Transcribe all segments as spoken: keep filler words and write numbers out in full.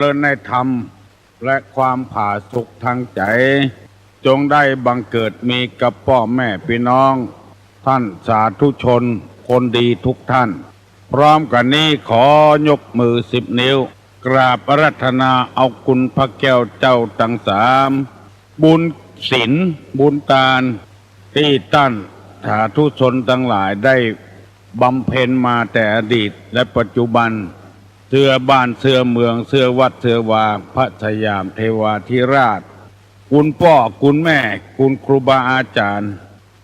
เริญในธรรม และความผาสุกทางใจ๋ จงได้บังเกิดมีกับป้อแม่ปี้น้อง ท่านสาธุชนคนดีทุกท่าน พร้อมกั๋นนี้ขอยกมือสิบนิ้ว กราบอาราธนาเอาคุณพระแก้วเจ้าตังสาม บุญศีล บุญตาน ตี้ต้านสาธุชนตังหลายได้บำเพ็ญมาแต่อดีตและปัจจุบัน เสื้อบ้าน เสื้อเมือง เสื้อวัด เสื้อวา พระสยามเทวาธิราช คุณป้อ คุณแม่ คุณครูบาอาจ๋ารย์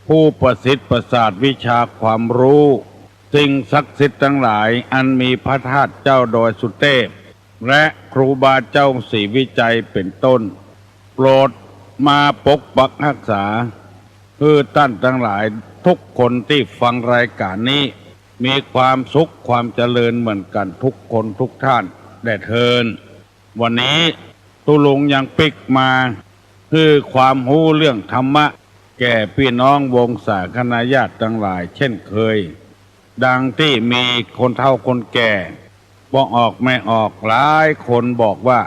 ผู้ประสิทธิ์ประสาทวิชาความรู้ สิ่งศักดิ์สิทธิ์ตังหลาย อันมีพระธาตุเจ้าดอยสุเตพ และครูบาเจ้าศรีวิชัยเป๋นต้น โปรดมาปกปักฮักษา หื้อต้านตังหลายทุกคนตี้ฟังรายก๋านนี้ มีความสุขความเจริญเหมือนกั๋นทุกคนทุกท่านแด่เทอญ วันนี้ตุ๊ลุงยังปิ๊กมา หื้อความฮู้เรื่องธรรมะ แก่ปี้น้องวงศาคณาญาติตังหลายเช่นเคย ดังตี้มีคนเฒ่าคนแก่ ป้อออกแม่ออกหลายคนบอกว่า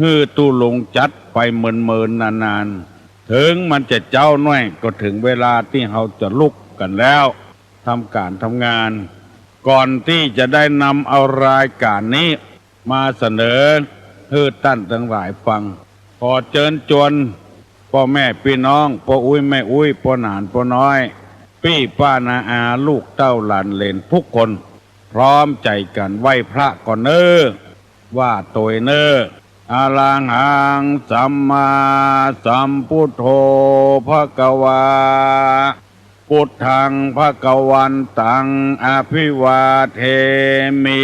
หื้อตุ๊ลุงจัดไปเมินๆ นานๆ เถิงมันจะเจ๊าน้อย ก็เถิงเวลาตี้เฮาจะลุกกั๋นแล้ว ทำก๋านทำงาน ก่อนตี้จะได้นำเอารายก๋านนี้ มาเสนอหื้อต้านตังหลายฟัง ขอเจิญจวนป้อแม่ปี้น้อง ป้ออุ๊ยแม่อุ๊ย ป้อหนานป้อน้อย ปี้ป้าน้าอา ลูกเต้าหลานเหลนทุกคน พร้อมใจ๋กั๋นไหว้พระก่อนเน่อ ว่าโตยเน่อ อะระหังสัมมาสัมพุทโธ ภะคะวา พุทธังภะคะวันตัง อะภิวาเทมิ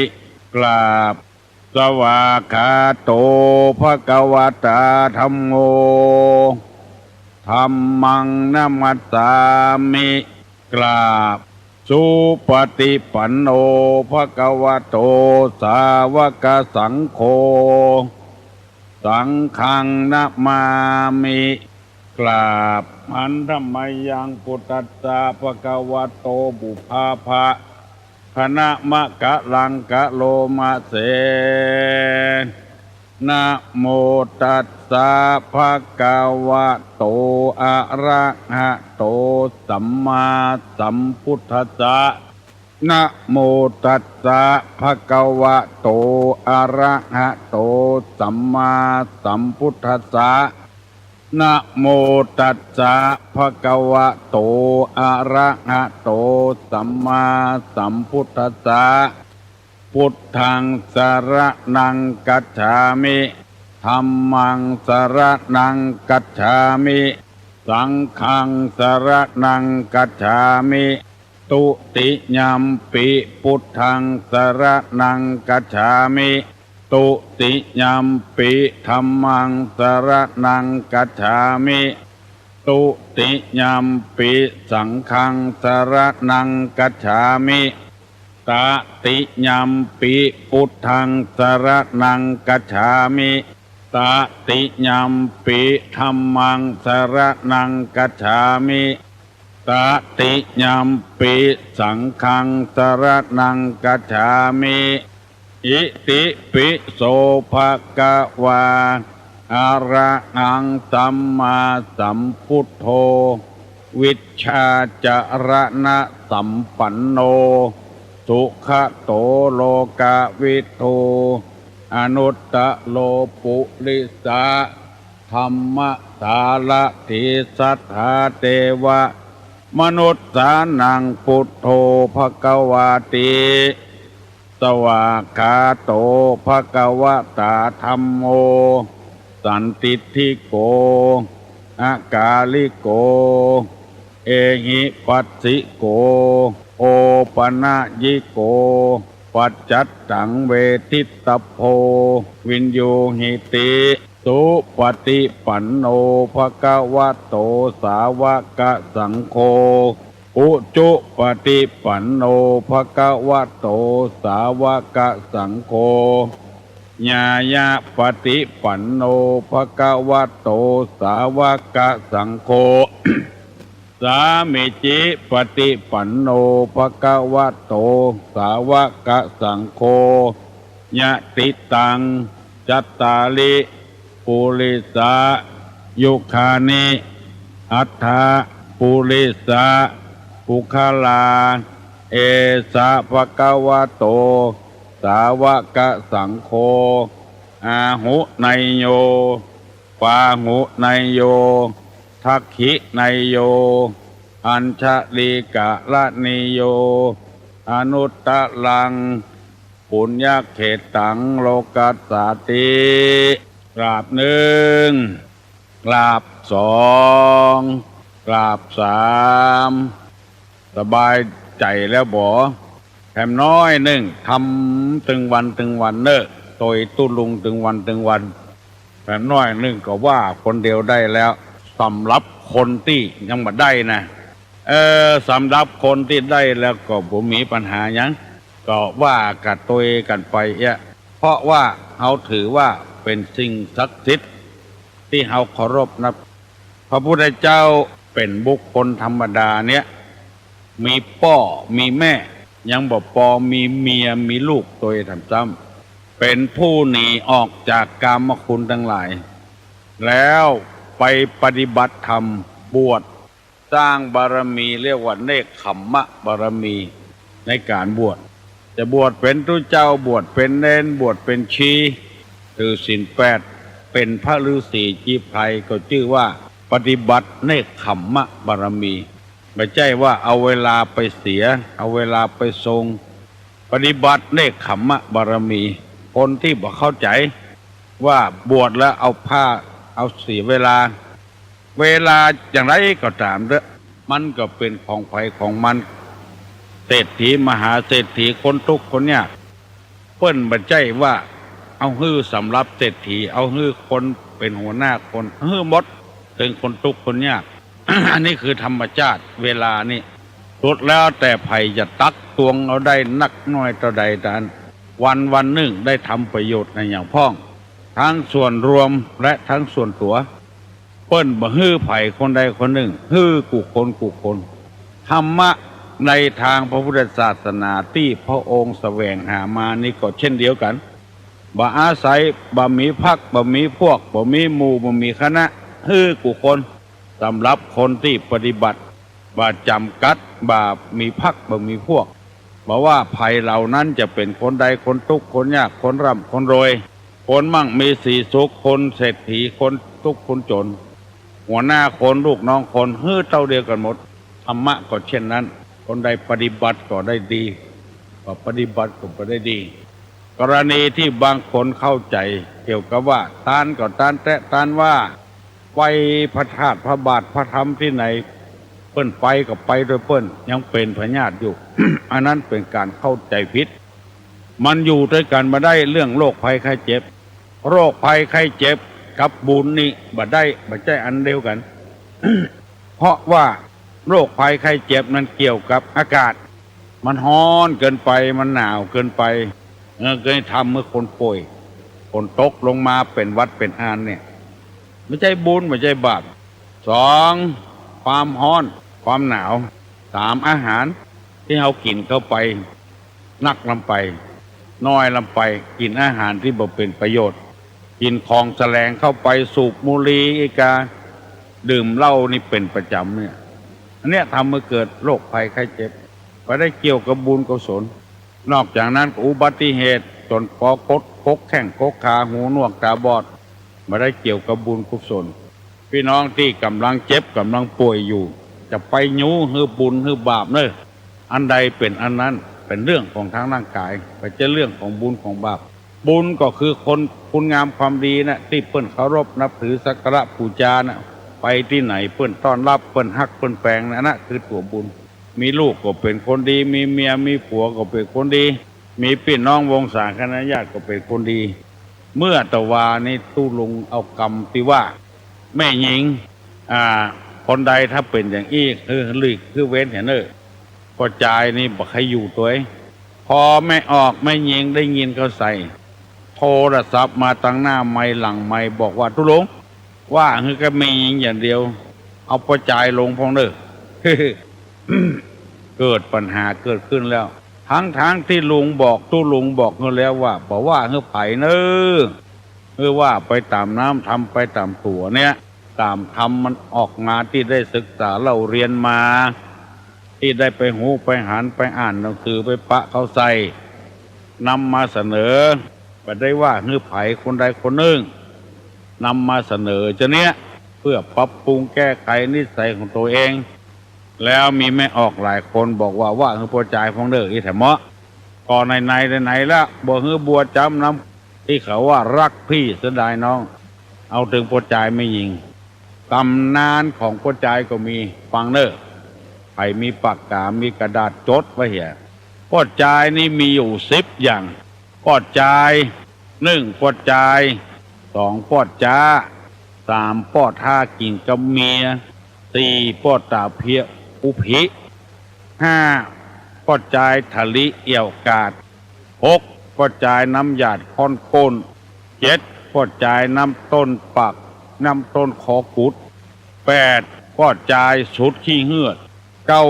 กราบ สวากขาโต ภะคะวะตา ธัมโม ธัมมังนะมัสสามิ กราบ สุปฏิปันโน ภะคะวะโต สาวกสังโฆ สังฆังนะมามิ กราบ หันธะมะยัง พุทธัสสะ ภะคะวะโต ปุพพะ คะนะมะกะลังกะโลมะเส นะโมตัสสะ ภะคะวะโต อะระหะโต สัมมาสัมพุทธัสสะ นะโมตัสสะ ภะคะวะโต อะระหะโต สัมมาสัมพุทธัสสะ นะโมตัสสะ ภะคะวะโต อะระหะโต สัมมาสัมพุทธัสสะ พุทธังสะระณังคัจฉามิ ธัมมังสะระณังคัจฉามิ สังฆังสะระณังคัจฉามิ ตุติยัมปิ พุทธังสะระณังคัจฉามิ ตุติยัมปิ ธัมมังสะระณังคัจฉามิ ตุติยัมปิ สังฆังสะระณังคัจฉามิ ตติยัมปิ พุทธังสะระณังคัจฉามิ ตติยัมปิ ธัมมังสะระณังคัจฉามิ ตติยัมปิ สังฆังสะระณังคัจฉามิ อิติปิโส ภะคะวา อะระหังสัมมาสัมพุทโธ วิชชาจะระณะสัมปันโน สุขะโต โลกะวิทู อนุตตะโร ปุริสะธัมมะสารถี สัทธาเตวะมนุสสานัง พุทโธ ภะคะวาติ สวากขาโต ภะคะวะตา ธัมโม สันทิฏฐิโก อะกาลิโก เอหิปัสสิโก โอปะนะยิโก ปัจจัตตัง เวทิตตัพโพ วิญญูหิติ สุปฏิปันโน ภะคะวะโต สาวกสังโฆ อุจุปฏิปันโน ภะคะวะโต สาวกสังโฆ ญาณปฏิปันโน ภะคะวะโต สาวกสังโฆ สามีจิปฏิปันโน ภะคะวะโต สาวกสังโฆ ยะติตัง จัตตาริ ปุริสายุคานิ อัฏฐะ ปุริสาปุคคลา เอสะ ภะคะวะโต สาวะกะสังโฆ อาหุเนยโย ปาหุเนยโย ทักขิเนยโย อัญชลีกะระณีโย อนุตตรัง ปุญญเขตตัง โลกัสสาติ กราบนึ่ง กราบสอง กราบสาม สบายใจ๋แล้วบ่ แถมน้อยนึ่ง ทำตึงวันตึงวันเน่อ ตวยตุ๊ลุงตึงวันตึงวัน แถมน้อยนึ่งก็ว่าคนเดียวได้แล้ว สำหรับคนตี้ยังบ่ได้นะ เออ สำหรับคนตี้ได้แล้วก็บ่มีปัญหาหยัง ก็ว่ากั๋นตวยกั๋นไปเอี้ย เพราะว่าเฮาถือว่าเป๋นสิ่งศักดิ์สิทธิ์ตี้เฮาเคารพนับ พระพุทธเจ้าเป๋นบุคคลธรรมดาเนี่ย มีป้อมีแม่ ยังบ่ปอมีเมียมีลูกตวยแถมซ้ำ เป๋นผู้หนีออกจากกามคุณตังหลาย แล้วไปปฏิบัติธรรม บวช สร้างบารมี เรียกว่าเณกขัมมะบารมี ในก๋านบวช จะบวชเป๋นตุ๊เจ้า บวชเป๋นเณร บวชเป๋นชี ถือศีลแปด เป๋นพระฤๅษีจีไพร ก็จื้อว่าปฏิบัติเณกขัมมะบารมี บ่ใจ้ว่าเอาเวลาไปเสีย เอาเวลาไปส่ง ปฏิบัติเณกขัมมะบารมี คนตี้บ่เข้าใจ๋ว่าบวชแล้วเอาผ้า เอาเสียเวลา เวลาอย่างไรก็ต๋ามเต๊อะ มันก็เป๋นของใผของมัน เศรษฐีมหาเศรษฐี คนตุ๊กข์คนยาก เปิ้นบ่ใจ้ว่าเอาหื้อสำหรับเศรษฐี เอาหื้อคนเป๋นหัวหน้าคน หื้อหมด เถิงคนตุ๊กข์คนยาก อันนี้คือธรรมชาติเวลานี่ สุดแล้วแต่ใผจะตักตวงเอาได้นักน้อยเต้าใดเต้าอั้น วันวันนึ่งได้ทำประโยชน์อะหยังพ่อง ทั้งส่วนรวมและทั้งส่วนตั๋ว เปิ้นบ่หื้อใผคนใดคนนึ่ง หื้อกู้คนกู้คน ธรรมะในตางพระพุทธศาสนาตี้พระองค์แสวงหามานี้ก็เช่นเดียวกั๋น บ่อาศัย บ่มีพรรค บ่มีพวก บ่มีหมู่ บ่มีคณะ หื้อกู้คน สำหรับคนตี้ปฏิบัติ บ่จ๋ำกัด บ่มีพรรค บ่มีพวก บ่ว่าใผเหล่านั้นจะเป๋นคนใด คนตุ๊กข์คนยาก คนร่ำคนรวย คนมั่งมีสีสุข คนเศรษฐี คนตุ๊กข์คนจ๋น หัวหน้าคน ลูกน้องคน หื้อเต้าเดียวกั๋นหมด ธรรมะก็เช่นนั้น คนใดปฏิบัติก็ได้ดี บ่ปฏิบัติก็บ่ได้ดี กรณีตี้บางคนเข้าใจ๋เกี่ยวกับว่า ตานก็ตานแต๊ ตานว่า ไปพระธาตุพระบาทพระธรรมตี้ไหน เปิ้นไปก็ไปตวยเปิ้น ยังเป๋นพญาติอยู่ อันนั้นเป๋นก๋านเข้าใจ๋ผิด มันอยู่ตวยกั๋นบ่ได้ เรื่องโรคภัยไข้เจ็บ โรคภัยไข้เจ็บกับบุญนี่บ่ได้ บ่ใจ้อันเดียวกั๋น เพราะว่าโรคภัยไข้เจ็บนั้นเกี่ยวกับอากาศ มันฮ้อนเกินไป มันหนาวเกินไป เออ ก็เลยทำหื้อคนป่วย ฝนตกลงมาเป๋นหวัดเป๋นอันเนี่ย บ่ใจ้บุญ บ่ใจ้บาป สอง ความฮ้อน ความหนาว สาม อาหารตี้เฮากิ๋นเข้าไป นักลำไป น้อยลำไป กิ๋นอาหารตี้บ่เป๋นประโยชน์ กิ๋นของแสลงเข้าไป สูบบุหรี่ อีกา ดื่มเหล้านี่เป๋นประจ๋ำเนี่ย อันเนี้ยทำหื้อเกิดโรคภัยไข้เจ็บ บ่ได้เกี่ยวกับบุญกุศล นอกจากนั้นก็อุบัติเหตุ จ๋นปอก๋ด กกแข้ง กกขา หูหนวก ต๋าบอด บ่ได้เกี่ยวกับบุญกุศล ปี้น้องตี้ก่ำลังเจ็บ ก่ำลังป่วยอยู่ จะไปยู้หื้อบุญหื้อบาปเน่อ อันใดเป๋นอันนั้น เป๋นเรื่องของตางร่างก๋าย บ่ใจ้เรื่องของบุญของบาป บุญก็คือคน คุณงามความดีนะ ตี้เปิ้นเคารพนับถือสักการะปู๋จานะ ไปตี้ไหนเปิ้นต้อนฮับ เปิ้นฮัก เปิ้นแปงนะ อันนั้นคือตั๋วบุญ มีลูกก็เป๋นคนดี มีเมีย มีผัวก็เป๋นคนดี มีปี้น้องวงศาคณาญาติก็เป๋นคนดี เมื่อตะวานี้ตุ๊ลุงเอากำตี้ว่า แม่ญิง อ่า คนใดถ้าเป๋นอย่างอี้ หื้อหลีก หื้อเว้นเหียเน่อ ป้อจายนี่บ่ใค่อยู่ตวย พอแม่ออก แม่ญิงได้ยินเข้าใส่ โทรศัพท์มาตางหน้าไมค์หลังไมค์บอกว่า ตุ๊ลุง ว่าหื้อกับแม่ญิงอย่างเดียว เอาป้อจายลงพ่องเน่อ เกิดปัญหาเกิดขึ้นแล้ว ทั้งๆ ตี้ลุงบอก ตุ๊ลุงบอกหื้อแล้วว่า บ่ว่าหื้อใผเน่อ หรือว่าไปต๋ามน้ำ ทำไปต๋ามตั๋วเนี่ย ต๋ามธรรมมันออกมา ตี้ได้ศึกษาเล่าเรียนมา ตี้ได้ไปฮู้ไปหัน ไปอ่านหนังสือ ไปปะเขาใส่ นำมาเสนอ บ่ได้ว่าหื้อใผคนใดคนนึ่ง นำมาเสนอจะเนี้ย เพื่อปรับปรุงแก้ไขนิสัยของตั๋วเอง แล้วมีแม่ออกหลายคนบอกว่า ว่าหื้อป้อจายพ่องเน่อ อี้แถมเมาะ ก็ไหนๆ ไหนๆ ละ บ่หื้อบัวจ๋ำนำ ตี้เขาว่ารักพี่เสียดายน้อง เอาเถิงป้อจายแม่ญิง ต๋ำนานของป้อจายก็มี ฟังเน่อ ใผมีปากกา มีกระดาษจดไว้เหีย ป้อจายนี่มีอยู่สิบอย่าง ป้อจาย นึ่ง ป้อจาย สอง ป้อจ๊า สาม ป้อท่ากิ๋นกับเมีย สี่ ป้อต๋าเพียอุผิ ห้า ป้อจายถะลิเอี่ยวกาด หก ป้อจายน้ำหยาดค่อนก้น เจ็ด ป้อจายน้ำต้นปาก น้ำต้นคอกุด แปด ป้อจายสูดขี้เหือด เก้า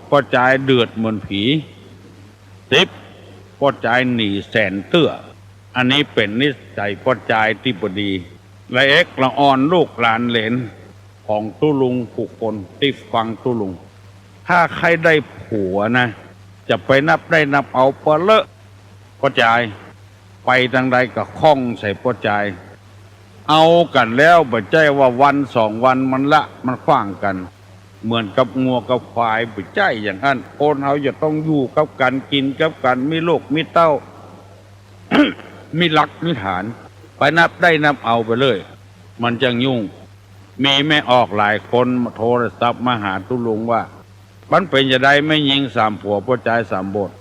ป้อจายเดือดเหมือนผี สิบ ป้อจายหนีแสนเตื้อ อันนี้เป๋นนิสัยป้อจายตี้บ่ดี ละเอกละอ่อนลูกหลานเหลนของตุ๊ลุงผู้คนตี้ฟังตุ๊ลุง ถ้าใค่ได้ผัวนะ จะไปนับได้นับเอาปะเลอะป้อจาย ไปตางใดก็ข้องใส่ป้อจาย เอากั๋นแล้วบ่ใจ้ว่าวันสองวันมันละ มันขว้างกั๋น เหมือนกับงัวกับควาย บ่ใจ้อย่างอั้น คนเฮาจะต้องอยู่กับกั๋น กิ๋นกับกั๋น มีลูกมีเต้า มีหลักมีฐาน ไปนับได้นับเอาไปเลย มันจั้งยุ่ง มีแม่ออกหลายคนโทรศัพท์มาหาตุ๊ลุงว่า มันเป๋นจาใดแม่ญิงสามผัวป้อจายสามโบสถ์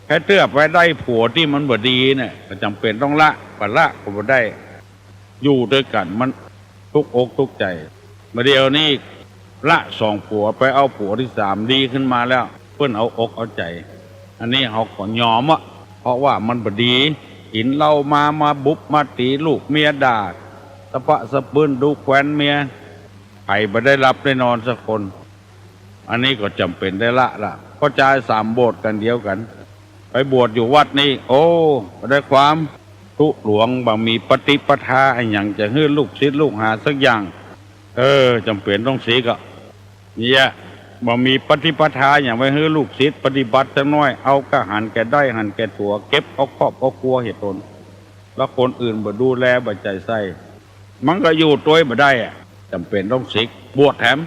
ใค่เตื้อไปได้ผัวตี้มันบ่ดีเนี่ย ก็จ๋ำเป๋นต้องละ บ่ละก็บ่ได้ อยู่ตวยกั๋นมันตุ๊กอกตุ๊กใจ๋ บ่าเดี่ยวนี้ละสองผัว ไปเอาผัวตี้สามดีขึ้นมาแล้ว เปิ้นเอาอกเอาใจ๋ อันนี้เฮาก็ยอมอะ เพราะว่ามันบ่ดี กิ๋นเหล้ามา มาบุบมาตี๋ ลูกเมียด่า สะปะสะปื้น ดูแควนเมีย ใผบ่ได้หลับได้นอนสักคน อันนี้ก็จ๋ำเป๋นได้ละละ ป้อจายสามโบสถ์กั๋นเดียวกั๋น ไปบวชอยู่วัดนี้ โอ้ บ่ได้ความ ตุ๊หลวงบ่มีปฏิปทาอะหยังจะหื้อลูกศิษย์ลูกหาสักอย่าง เออ จ๋ำเป๋นต้องสิกอะ เนี่ย บ่มีปฏิปทาอะหยังไว้หื้อลูกศิษย์ปฏิบัติสักหน้อย เอาก้าหันแก่ได้หันแก่ตั๋ว เก็บเอาครอบเอาครัวเหียต๋น แล้วคนอื่นบ่ดูแลบ่ใจ๋ใส่ มันก็อยู่ตวยบ่ได้อะ จ๋ำเป๋นต้องสิก บวชแถม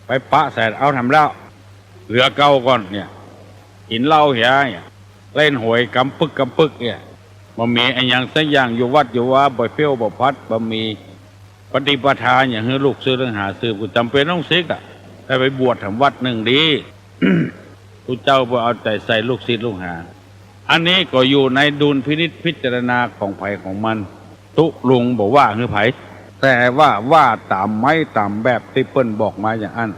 ไปปะใส่เอาแถมแล้ว เหลือเก่าก่อนเนี่ย กิ๋นเหล้าเหียเนี่ย เล่นหวยก๋ำปึกก๋ำปึกเนี่ย บ่มีอะหยังสักอย่าง อยู่วัดอยู่วา บ่เฟี้ยวบ่ฟัด บ่มีปฏิปทาอะหยังหื้อลูกศิษย์ลูกหาสืบ จ๋ำเป๋นต้องสิกอะ ได้ไปบวชแถมวัดนึ่งดี ตุ๊เจ้าบ่เอาใจ๋ใส่ลูกศิษย์ลูกหา อันนี้ก็อยู่ในดุลพินิจพิจารณาของใผของมัน ตุ๊ลุงบ่ว่าหื้อใผ แต่ว่าว่าต๋ามไม้ต๋ามแบบตี้เปิ้นบอกมาอย่างอั้น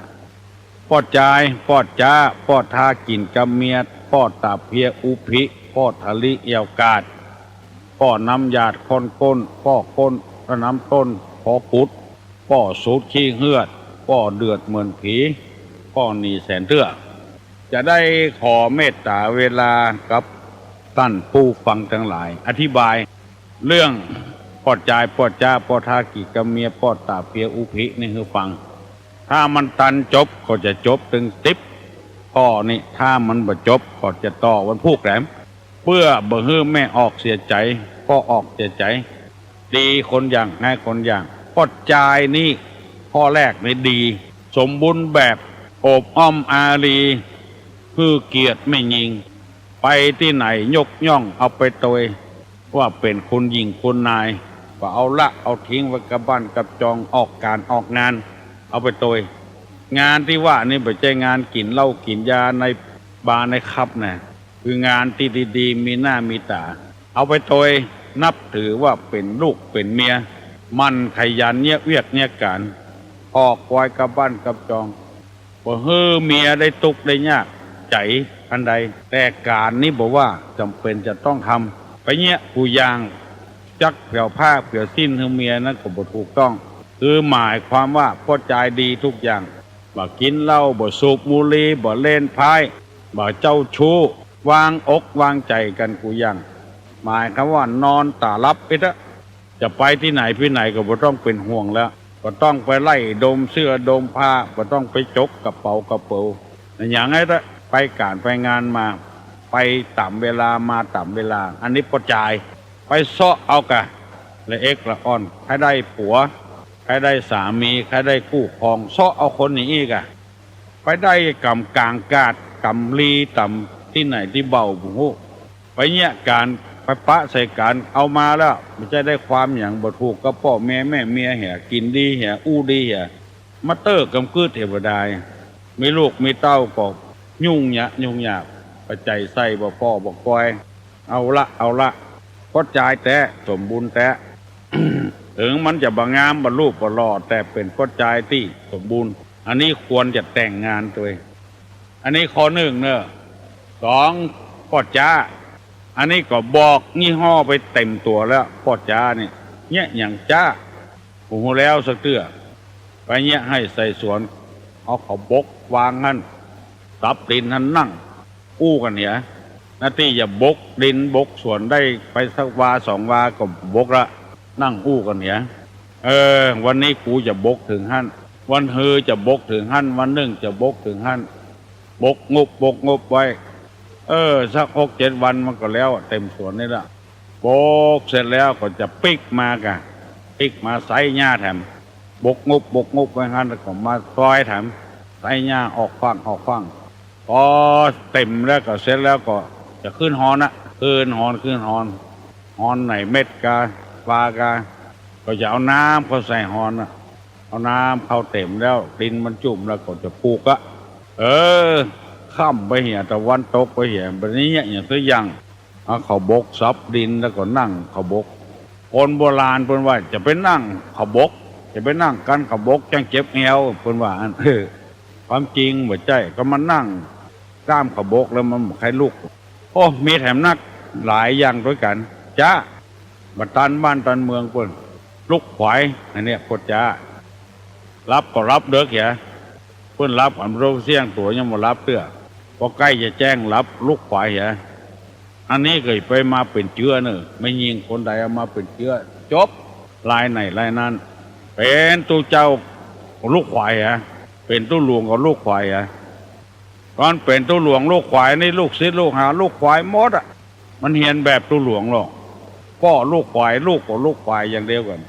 ป้อจาย ป้อจ๊า ป้อท่ากิ๋นกับเมีย ป้อต๋าเพียอุผิ ป้อถะลิเอี่ยวกาด ป้อน้ำหยาดค่อนก้น ป้อก้น น้ำต้นคอกุด ป้อสูดขี้เหือด ป้อเดือดเหมือนผี ป้อหนีแสนเตื้อ จะได้ขอเมตต๋าเวลากับต้านผู้ฟังตังหลาย อธิบายเรื่องป้อจาย ป้อจ๊า ป้อท่ากิ๋นกับเมีย ป้อต๋าเพียอุผินี่หื้อฟัง ถ้ามันตันจบก็จะจบเถิงสิบข้อนี้ ถ้ามันบ่จบก็จะต่อวันพูกแหลม เปื้อบ่หื้อแม่ออกเสียใจ๋ ป้อออกเสียใจ๋ ดีคนอย่าง ฮ้ายคนอย่าง ป้อจายนี่ ข้อแรกนี่ดี สมบูรณ์แบบ โอบอ้อมอารี หื้อเกียรติแม่ญิง ไปตี้ไหนยกย่องเอาไปตวย ว่าเป๋นคุณหญิงคุณนาย บ่เอาละเอาทิ้งไว้กับบ้านกับจอง ออกก๋านออกงาน เอาไปตวย งานตี้ว่านี่บ่ใจ้งานกิ๋นเหล้ากิ๋นยาในบาร์ในคลับนะ คืองานตี้ดีๆ มีหน้ามีต๋า เอาไปตวย นับถือว่าเป๋นลูกเป๋นเมีย หมั่นขยันเยียะเวียกเยียะก๋าน ออกไว้กับบ้านกับจอง บ่หื้อเมียได้ตุ๊กข์ได้ยากใจ๋อันใด แต่ก๋านนี้บ่ว่าจ๋ำเป๋นจะต้องทำ ไปเยียะกู้อย่าง จักเผียวผ้าเผียวสิ้นหื้อเมียนั้นก็บ่ถูกต้อง คือหมายความว่าป้อจายดีทุกอย่าง บ่กิ๋นเหล้า บ่สูบบุหรี่ บ่เล่นไพ่ บ่เจ้าชู้ วางอกวางใจ๋กั๋นกู้อย่าง หมายความว่านอนต๋าหลับไปเต๊อะ จะไปตี้ไหนตี้ไหนก็บ่ต้องเป๋นห่วงแล้ว บ่ต้องไปไล่ดมเสื้อดมผ้า บ่ต้องไปจกกระเป๋ากระเป๋า หยังไงละ ไปก๋านไปงานมา ไปต๋ามเวลามาต๋ามเวลา อันนี้ป้อจาย ไปเซาะเอาก่า ละเอกละอ่อน ใค่ได้ผัว ใค่ได้สามี ใค่ได้คู่ครอง เซาะเอาคนอย่างอี้ก่า ไปได้ก๋ำก๋างกาด ก๋ำลีต๋ามตี้ไหนตี้เบ้าบ่ฮู้ ไปเยียะก๋าน ไปปะใส่ก๋าน เอามาแล้ว บ่ใจ้ได้ความหยัง บ่ถูกกับป้อแม่แม่เมียเหีย กิ๋นดีเหีย อู้ดีเหีย มาเต๊อะก๋ำกึ๊ดเหียบ่ดาย มีลูกมีเต้าก็ยุ่งยาก ยุ่งยาก ปัจจัยใส้บ่ป้อบ่ก้อย เอาละ เอาละ ป้อจายแต๊ สมบูรณ์แต๊ เถิงมันจะบ่งาม บ่รูปบ่หล่อ แต่เป๋นป้อจายตี้สมบูรณ์ อันนี้ควรจะแต่งงานตวย อันนี้ข้อนึ่งเน่อ สอง ป้อจ๊า อันนี้ก็บอกยี่ห้อไปเต๋มตั๋วแล้ว ป้อจ๊านี่ เยียะหยังจ๊า บ่ฮู้แล้วสักเตื้อ ไปเยียะไฮ่ใส่สวน เอาข้าวบกวางหั้น สับดินหั้น นั่งอู้กั๋นเหีย หน้าตี้จะบกดินบกสวนได้ไปสักวาสองวาก็บกละ นั่งอู้กั๋นเหีย เออ วันนี้กูจะบกเถิงหั้น วันฮือจะบกเถิงหั้น วันนึ่งจะบกเถิงหั้น บกงบ บกงบไว้ เออ สักหกเจ็ดวันมันก็แล้ว เต๋มสวนนี่ละ บกเสร็จแล้วก็จะปิ๊กมาก่า ปิ๊กมาไซ้หญ้าแถม บกงบ บกงบไว้หั้น แล้วก็มาซอยแถม ไซ้หญ้าออกฟั่ง ออกฟั่ง พอเต๋มแล้วก็เสร็จแล้วก็จะขึ้นฮอนน่ะ ขึ้นฮอน ขึ้นฮอน ฮอนไหนเม็ดกา ปลากา ก็จะเอาน้ำเข้าใส่ฮอนน่ะ เอาน้ำเข้าเต๋มแล้ว ดินมันจุ่มแล้วก็จะปลูกอะ เออ ค่ำไปเหีย ตะวันตกไปเหีย บ่ได้เยียะหยังสักอย่าง เอาข้าวบกสับดินแล้วก็นั่งข้าวบก คนโบราณเปิ้นว่าจะไปนั่งข้าวบก จะไปนั่งกั๋นข้าวบกจั่งเจ็บแอว เปิ้นว่าอั้น เออ ความจริงบ่ใจ้ ก็มานั่งก้ามข้าวบกแล้วมันบ่ใค่ลุก โอ้ มีแถมนักหลายอย่างตวยกั๋น จ๊า บ่ตันบ้านตันเมืองเปิ้น ลุกขวาย อันเนี้ยป้อจ๊า หลับก็หลับเดิ็กเหีย เปิ้นหลับอันโรคเสี่ยงตั๋วยังบ่หลับเตื้อ พอใก้จะแจ้งหลับลุกขวายเหีย อันนี้ก็ไปมาเป๋นเจื้อเน่อ แม่ญิงคนใดเอามาเป๋นเจื้อ จบ รายไหนรายนั้น เป๋นตุ๊เจ้าก็ลุกขวายเหีย เป๋นตุ๊หลวงก็ลุกขวายเหีย ต๋อนเป๋นตุ๊หลวงลุกขวายนี่ ลูกศิษย์ลูกหาลุกขวายหมดอะ มันเฮียนแบบตุ๊หลวงลอ ป้อลุกขวาย ลูกก็ลุกขวายอย่างเดียวกั๋น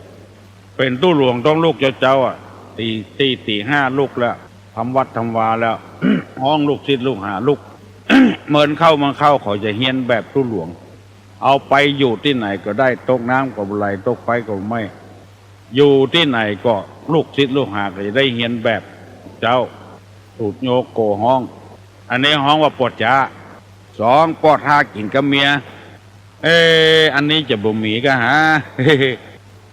เป๋นตุ๊หลวงต้องลุกเจ๊าๆ อะ ตี๋ ตี๋ ตี๋ห้าลุกแล้ว ทำวัตรทำวาแล้ว ฮ้องลูกศิษย์ลูกหาลุก เมินเข้าเมินเข้าเขาจะเฮียนแบบตุ๊หลวง เอาไปอยู่ตี้ไหนก็ได้ ตกน้ำก็บ่ไหล ตกไฟก็บ่ไหม้ อยู่ตี้ไหนก็ลูกศิษย์ลูกหาก็จะได้เฮียนแบบเจ๊า สูตรโยโกฮ้อง อันนี้ฮ้องว่าป้อจ๊า สอง ป้อท่ากิ๋นกับเมีย เอ๊ะ อันนี้จะบ่มีก้าหา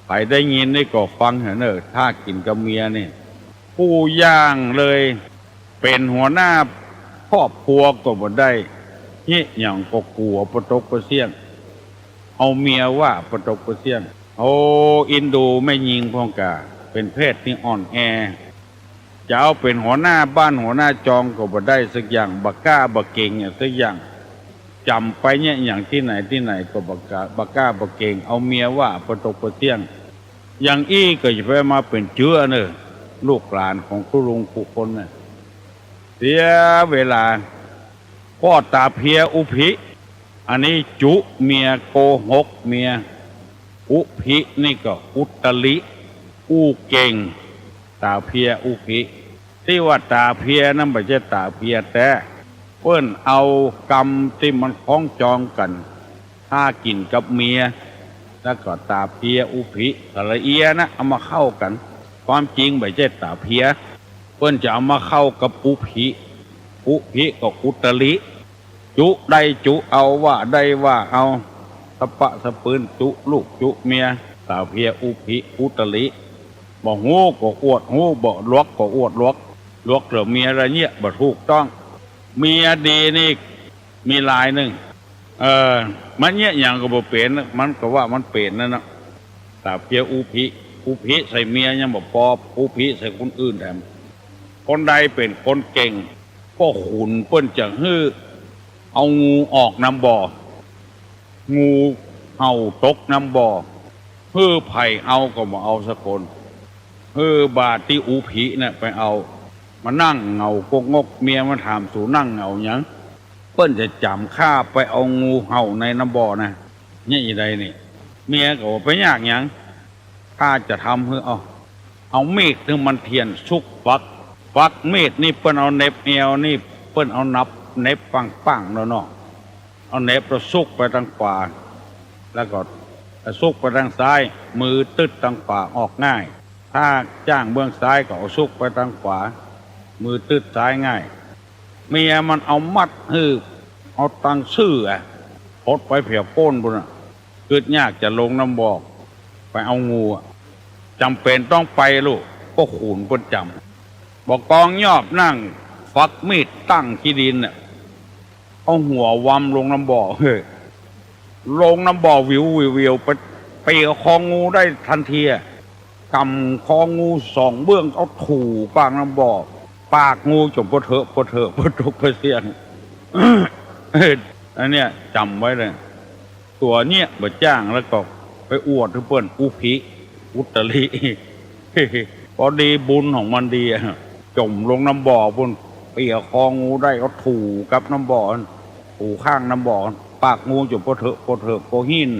ใผได้ยินนี่ก็ฟังเถอะเน่อ ท่ากิ๋นกับเมียนี่ กู้อย่างเลย เป๋นหัวหน้าครอบครัวก็บ่ได้ เยียะหยังก็กั๋วปะตกปะเสี้ยง เอาเมียว่าปะตกปะเสี้ยง โอ้ อินดูแม่ญิงพ่องก่า เป๋นเพศตี้อ่อนแอ จะเอาเป๋นหัวหน้าบ้านหัวหน้าจองก็บ่ได้สักอย่าง บ่กล้าบ่เก๋งอะสักอย่าง จ๋ำไปเยียะหยังตี้ไหนตี้ไหนก็บ่กล้า บ่กล้าบ่เก๋ง เอาเมียว่าปะตกปะเสี้ยง อย่างอี้ก็จะไปมาเป๋นเจื้อเน่อ ลูกหลานของตุ๊ลุงกู้คนน่ะ เสียเวลา ป้อต๋าเพียอุภิ อันนี้จุเมีย โกหกเมีย อุภินี่ก็อุตริ อู้เก่ง ต๋าเพียอุภิ ตี้ว่าต๋าเพียนั้นบ่ใจ้ต๋าเพียแต๊ เปิ้นเอากำตี้มันคล้องจองกั๋น ท่ากิ๋นกับเมีย แล้วก็ต๋าเพียอุภิ สระเอียนะ เอามาเข้ากั๋น ความจริงบ่ใจ้ต๋าเพีย เปิ้นจะเอามาเข้ากับอุภิ อุภิก็อุตริ จุได้จุเอา ว่าได้ว่าเอา สะปะสะปืน จุลูกจุเมีย ต๋าเพียอุภิอุตริ บ่ฮู้ก็อวดฮู้ บ่หลวกก็อวดหลวก หลวกเตื้อเมียละเยียะบ่ถูกต้อง เมียดีนี่มีลายนึ่ง เออ มันเยียะหยังก็บ่เป๋น มันก็ว่ามันเป๋นนั่นน่ะ ต๋าเพียอุภิ อุภิใส่เมียยังบ่ปอ อุภิใส่คนอื่นแถม คนใดเป๋นคนเก่ง ป้อขุนเปิ้นจะหื้อเอางูออกนำบ่อ งูเห่าตกนำบ่อ หื้อใผเอาก็บ่เอาสักคน หื้อบาตี้อุผิน่ะไปเอา มานั่งเหงาโก๊กงก เมียมันถาม "สูนั่งเหงาหยัง" "เปิ้นจะจ๋ำข้าไปเอางูเห่าในน้ำบ่อนะ" เนี่ย อีใดนี่ เมียก็ว่า "ไปยากหยัง ข้าจะทำหื้อ เอา เอามีดหื้อมันเตียน สุกฝัก ฝักมีดนี่ เปิ้นเอาเหน็บแอวนี่ เปิ้นเอาหนับเหน็บปังๆ แล้วเนาะ เอาเหน็บแล้วสุกไปตางขวา แล้วก็สุกไปตางซ้าย มือตึ๊ดตางขวาออกง่าย ถ้าจ้างเบื้องซ้ายก็เอาสุกไปตางขวา มือตึ๊ดซ้ายง่าย" เมียมันเอามัดหื้อ เอาตังซื่ออะ หดไปแผวโป๊นปู้นน่ะ กึ๊ดยากจะลงน้ำบ่อไปเอางูอะ จ๋ำเป๋นต้องไปลูก ป้อขุนเปิ้นจ๋ำ บ่ากองยอบนั่ง ฝักมีดตั้งขี้ดินน่ะ เอาหัววำลงน้ำบ่อ เฮ้ย ลงน้ำบ่อวิววิววิว ไปเปียคองูได้ทันทีอะ ก๋ำคองูสองเบื้อง เอาถูปากน้ำบ่อ ปากงูจ๋มปะเถอะปะเถอะปะตกปะเสี้ยง อันเนี้ยจ๋ำไว้เลย ตั๋วเนี้ยบ่าจ้างแล้วก็ไปอวดหื้อเปิ้น อุผิ อุตริ พอดีบุญของมันดีอะ จ๋มลงน้ำบ่อปู้น เปียคองูได้ เอาถูกับน้ำบ่อ ถูข้างน้ำบ่อ ปากงูจ๋มปะเถอะปะเถอะปะหิ้น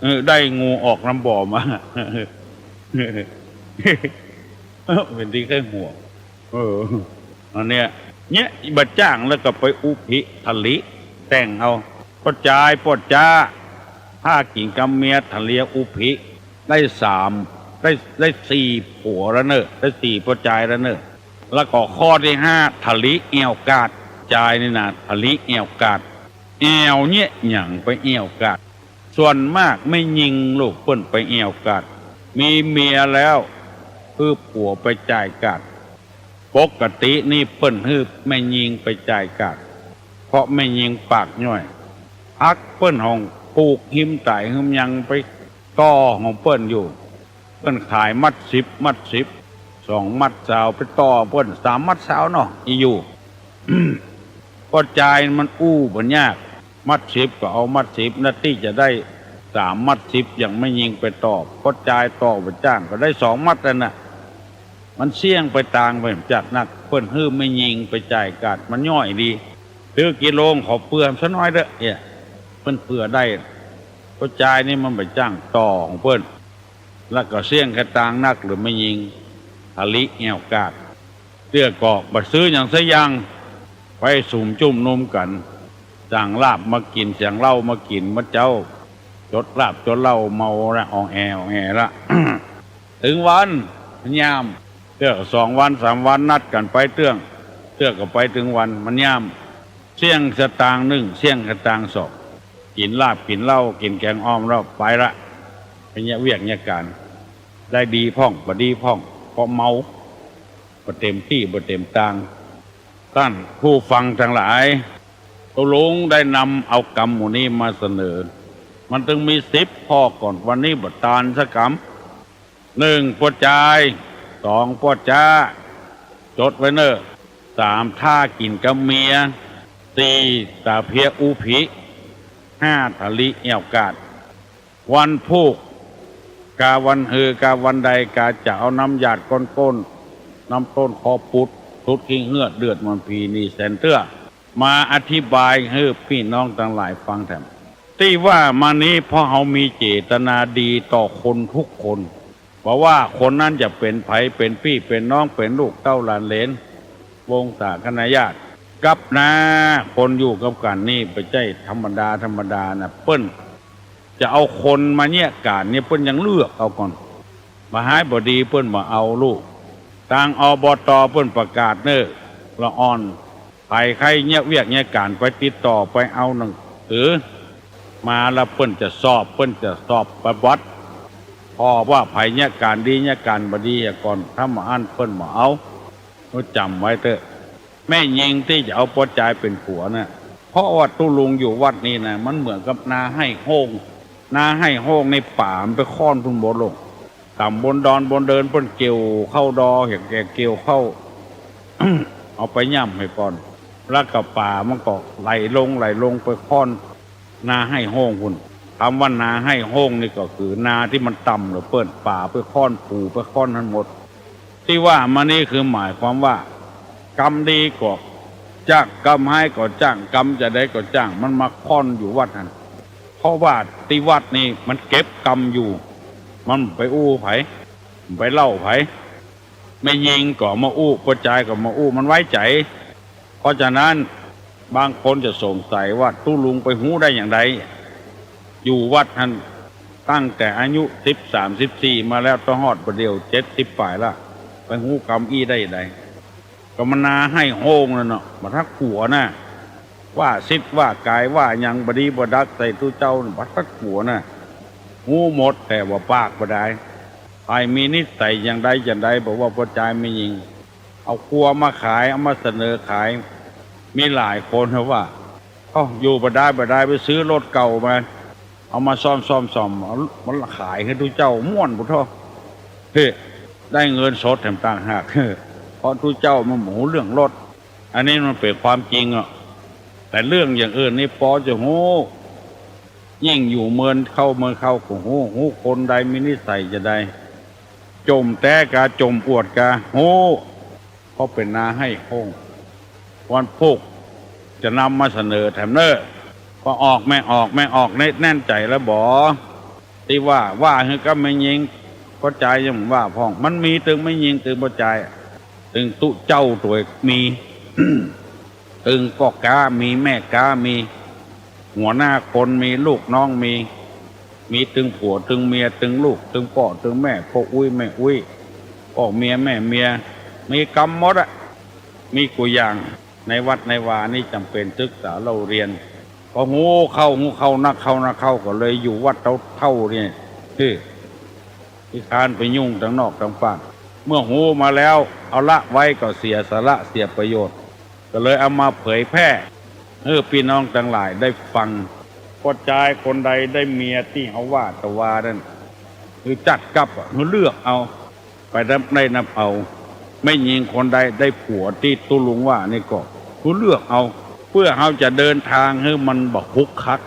เออ ได้งูออกน้ำบ่อมา เออ เป๋นตี้ใค่หัว เออ อันเนี้ย เนี้ย บ่าจ้างแล้วก็ไปอุผิ ถลิ แต่งเอา ป้อจายป้อจ๊า ถ้ากิ๋นกับเมีย ถลิอุผิ ได้สาม ได้ ได้สี่ผัวแล้วเน่อ ได้สี่ป้อจายแล้วเน่อ แล้วก็ข้อตี้ห้า ถลิแอ่วกาด จายนี่นะ ถลิแอ่วกาด แอ่วเนี้ยหยังไปแอ่วกาด ส่วนมากแม่ญิงลูกเปิ้นไปแอ่วกาด มีเมียแล้ว หื้อผัวไปจ่ายกาด ปกตินี่เปิ้นหื้อแม่ญิงไปจ่ายกาด เพราะแม่ญิงปากย่อย ผักเปิ้นห้องปลูกฮิมต๋ายฮิมยังไปต่อของเปิ้นอยู่ เปิ้นขายมัดสิบ มัดสิบ สองมัดซาว ไปต่อเปิ้นสามมัดซาวเนาะ อีอยู่ ป้อจายมันอู้บ่ยาก มัดสิบก็เอามัดสิบ นาตี้จะได้สามมัดสิบ อย่างแม่ญิงไปต่อ ป้อจายต่อบ่าจ้างก็ได้สองมัดนั่นน่ะ มันเสี้ยงไปตางไปจักนัก เปิ้นหื้อแม่ญิงไปจ่ายกาด มันย่อยดี ซื้อกิโลขอเปื้อสักหน้อยเต๊อะ เนี่ย เปิ้นเปื้อได้ ป้อจายนี่มันบ่าจ้างต่อของเปิ้น แล้วก็เสี้ยงกะตางนัก หรือแม่ญิง ถลิแอ่วกาด เตื้อก็บ่ซื้อหยังสักอย่าง ไปสุมจุ่มนุมกั๋น สั่งลาบมากิ๋น สั่งเหล้ามากิ๋น เมื่อเจ๊า จดลาบจดเหล้าเมาละ อ่องแอ่อ่องแอ่ละ เถิงวัน มันยาม เตื้อก็สองวันสามวัน นัดกั๋นไปเตื้อง เตื้อก็ไปเถิงวัน มันยาม เสี้ยงสตางค์นึ่ง เสี้ยงสตางค์สอง กิ๋นลาบกิ๋นเหล้า กิ๋นแก๋งอ่อมแล้วไปละ ไปเยียะเวียกเยียะก๋าน ได้ดีพ่อง บ่ดีพ่อง เพราะเมา บ่เต๋มตี้ บ่เต๋มตาง ต้านผู้ฟังตังหลาย ตุ๊ลุงได้นำเอากำหมู่นี้มาเสนอ มันตึงมีสิบข้อก่อน วันนี้บ่ตานสักกำ นึ่ง ป้อจาย สอง ป้อจ๊า จดไว้เน่อ สาม ถ้ากิ๋นกับเมีย สี่ ต๋าเพี้ยอุผิ ห้า ถลิแอ่วกาด วันพูก กาวันฮือ กาวันใด กาจะเอาน้ำหยาดก้นก้น น้ำต้นคอปุด สุดคิงเฮือด เดือดเหมือนผีหนีแสนเตื้อ มาอธิบายหื้อปี้น้องตังหลายฟังแถม ตี้ว่ามานี้เพราะเฮามีเจตนาดีต่อคนทุกคน บ่ว่าคนนั้นจะเป๋นใผ เป๋นปี้เป๋นน้อง เป๋นลูกเต้าหลานเหลน วงศาคณาญาติ กับนา คนอยู่กับกั๋นนี่บ่ใจ้ธรรมดาธรรมดานะ เปิ้นจะเอาคนมาเยียะก๋านเนี่ย เปิ้นยังเลือกเอาก่อน บ่ฮ้ายบ่ดีเปิ้นบ่เอาลูก ตาง อบต. เปิ้นประกาศเน่อ ละอ่อน ใผใค่เยียะเวียกเยียะก๋านไปติดต่อไปเอาหนังสือมา แล้วเปิ้นจะสอบ เปิ้นจะสอบประวัติ พอว่าใผเยียะก๋านดีเยียะก๋านบ่ดีอะก่อน ถ้าบ่อั้นเปิ้นบ่เอา ก็จ๋ำไว้เต๊อะ แม่ญิงตี้จะเอาป้อจายเป๋นผัวน่ะ เพราะว่าตุ๊ลุงอยู่วัดนี้นะ มันเหมือนกับนาไฮ่โฮ่ง นาไฮ่โฮ่งในป่ามันไปค่อนพุ้นบนลง ต่ำบนดอนบนเดินเปิ้นเกี่ยวข้าวดอ เห็นแก่เกี่ยวข้าว เอาไปย่ำหื้อก่อน แล้วก็ป่ามันก็ไหลลงไหลลงไปค่อนนาไฮ่โฮ่งพุ้น กำว่านาไฮ่โฮ่งนี่ก็คือนาตี้มันต่ำเหลือเปิ้น ป๋าไปค่อน ปู่ไปค่อนหั้นหมด ตี้ว่ามานี่คือหมายความว่า กำดีก็จ้าง กำฮ้ายก็จ้าง กำจะใดก็จ้าง มันมาค่อนอยู่วัดหั้น เพราะว่าตี้วัดนี่มันเก็บกำอยู่ มันบ่ไปอู้ใผ บ่ไปเล่าใผ แม่ญิงก็มาอู้ ป้อจายก็มาอู้ มันไว้ใจ๋ เพราะฉะนั้นบางคนจะสงสัยว่าตุ๊ลุงไปฮู้ได้อย่างใด อยู่วัดหั้นตั้งแต่อายุสิบสาม สิบสี่มาแล้ว ต้องฮอดบ่าเดี่ยวเจ็ดสิบป๋ายละ ไปฮู้กำอี้ได้ใด ก็มันนาไฮ่โฮ่งนั่นเนาะ บ่ทักกั๋วนะ ว่าสิทธิ์ว่ากายว่าหยังบ่ดีบ่ดักใส่ตุ๊เจ้าน่ะ บ่ทักกั๋วนะ ฮู้หมด แต่ว่าปากบ่ได้ ใผมีนิสัยอย่างใดอย่างใด บอกว่าป้อจายแม่ญิง เอาครัวมาขาย เอามาเสนอขาย มีหลายคนว่า เอ้า อยู่บ่ได้บ่ได้ ไปซื้อรถเก่ามา เอามาซ่อมซ่อมซ่อม เอามาขายหื้อตุ๊เจ้า ม่วนปุ้นเถาะ เฮ้ ได้เงินสดแถมต่างหาก เพราะตุ๊เจ้ามันบ่ฮู้เรื่องรถ อันนี้มันเป๋นความจริงอะ แต่เรื่องอย่างอื่นนี่ปอจะฮู้ ยิ่งอยู่เมินเข้าเมินเข้าก็ฮู้ ฮู้คนใดมีนิสัยจะใด จ่มแต๊กา จ่มอวดกา ฮู้ เพราะเป๋นนาไฮ่โฮ่ง วันพูกจะนำมาเสนอแถมเน่อ ว่าออกแม่ ออกแม่ ออก แน่นใจ๋แล้วบ่ ตี้ว่า ว่าหื้อกับแม่ญิง ป้อจายยังว่าพ่อง มันมีตึงแม่ญิงตึงป้อจาย ตึงตุ๊เจ้าตวยมี ตึงป้อก๊ามี แม่ก๊ามี หัวหน้าคนมี ลูกน้องมี มีตึงผัวตึงเมีย ตึงลูก ตึงป้อตึงแม่ ป้ออุ๊ยแม่อุ๊ย ป้อเมียแม่เมีย มีกำหมดอะ มีกู้อย่าง ในวัดในวานี่จ๋ำเป๋นศึกษาเล่าเรียน พอฮู้เข้า ฮู้เข้านักเข้านักเข้า ก็เลยอยู่วัดเต้าๆ นี่ ตี้ ขี้คร้านไปยุ่งตังนอกตังป้าน เมื่อฮู้มาแล้ว เอาละไว้ก็เสียสาระเสียประโยชน์ ก็เลยเอามาเผยแพร่ หื้อปี้น้องตังหลายได้ฟัง ป้อจายคนใดได้เมียตี้เฮาว่าตะวานั้น หื้อจัดกับอะ หื้อเลือกเอา ไปนับได้นับเอา แม่ญิงคนใดได้ผัวตี้ตุ๊ลุงว่านี่ก็ หื้อเลือกเอา เปื้อเฮาจะเดินตางหื้อมันบ่คลุกคลัก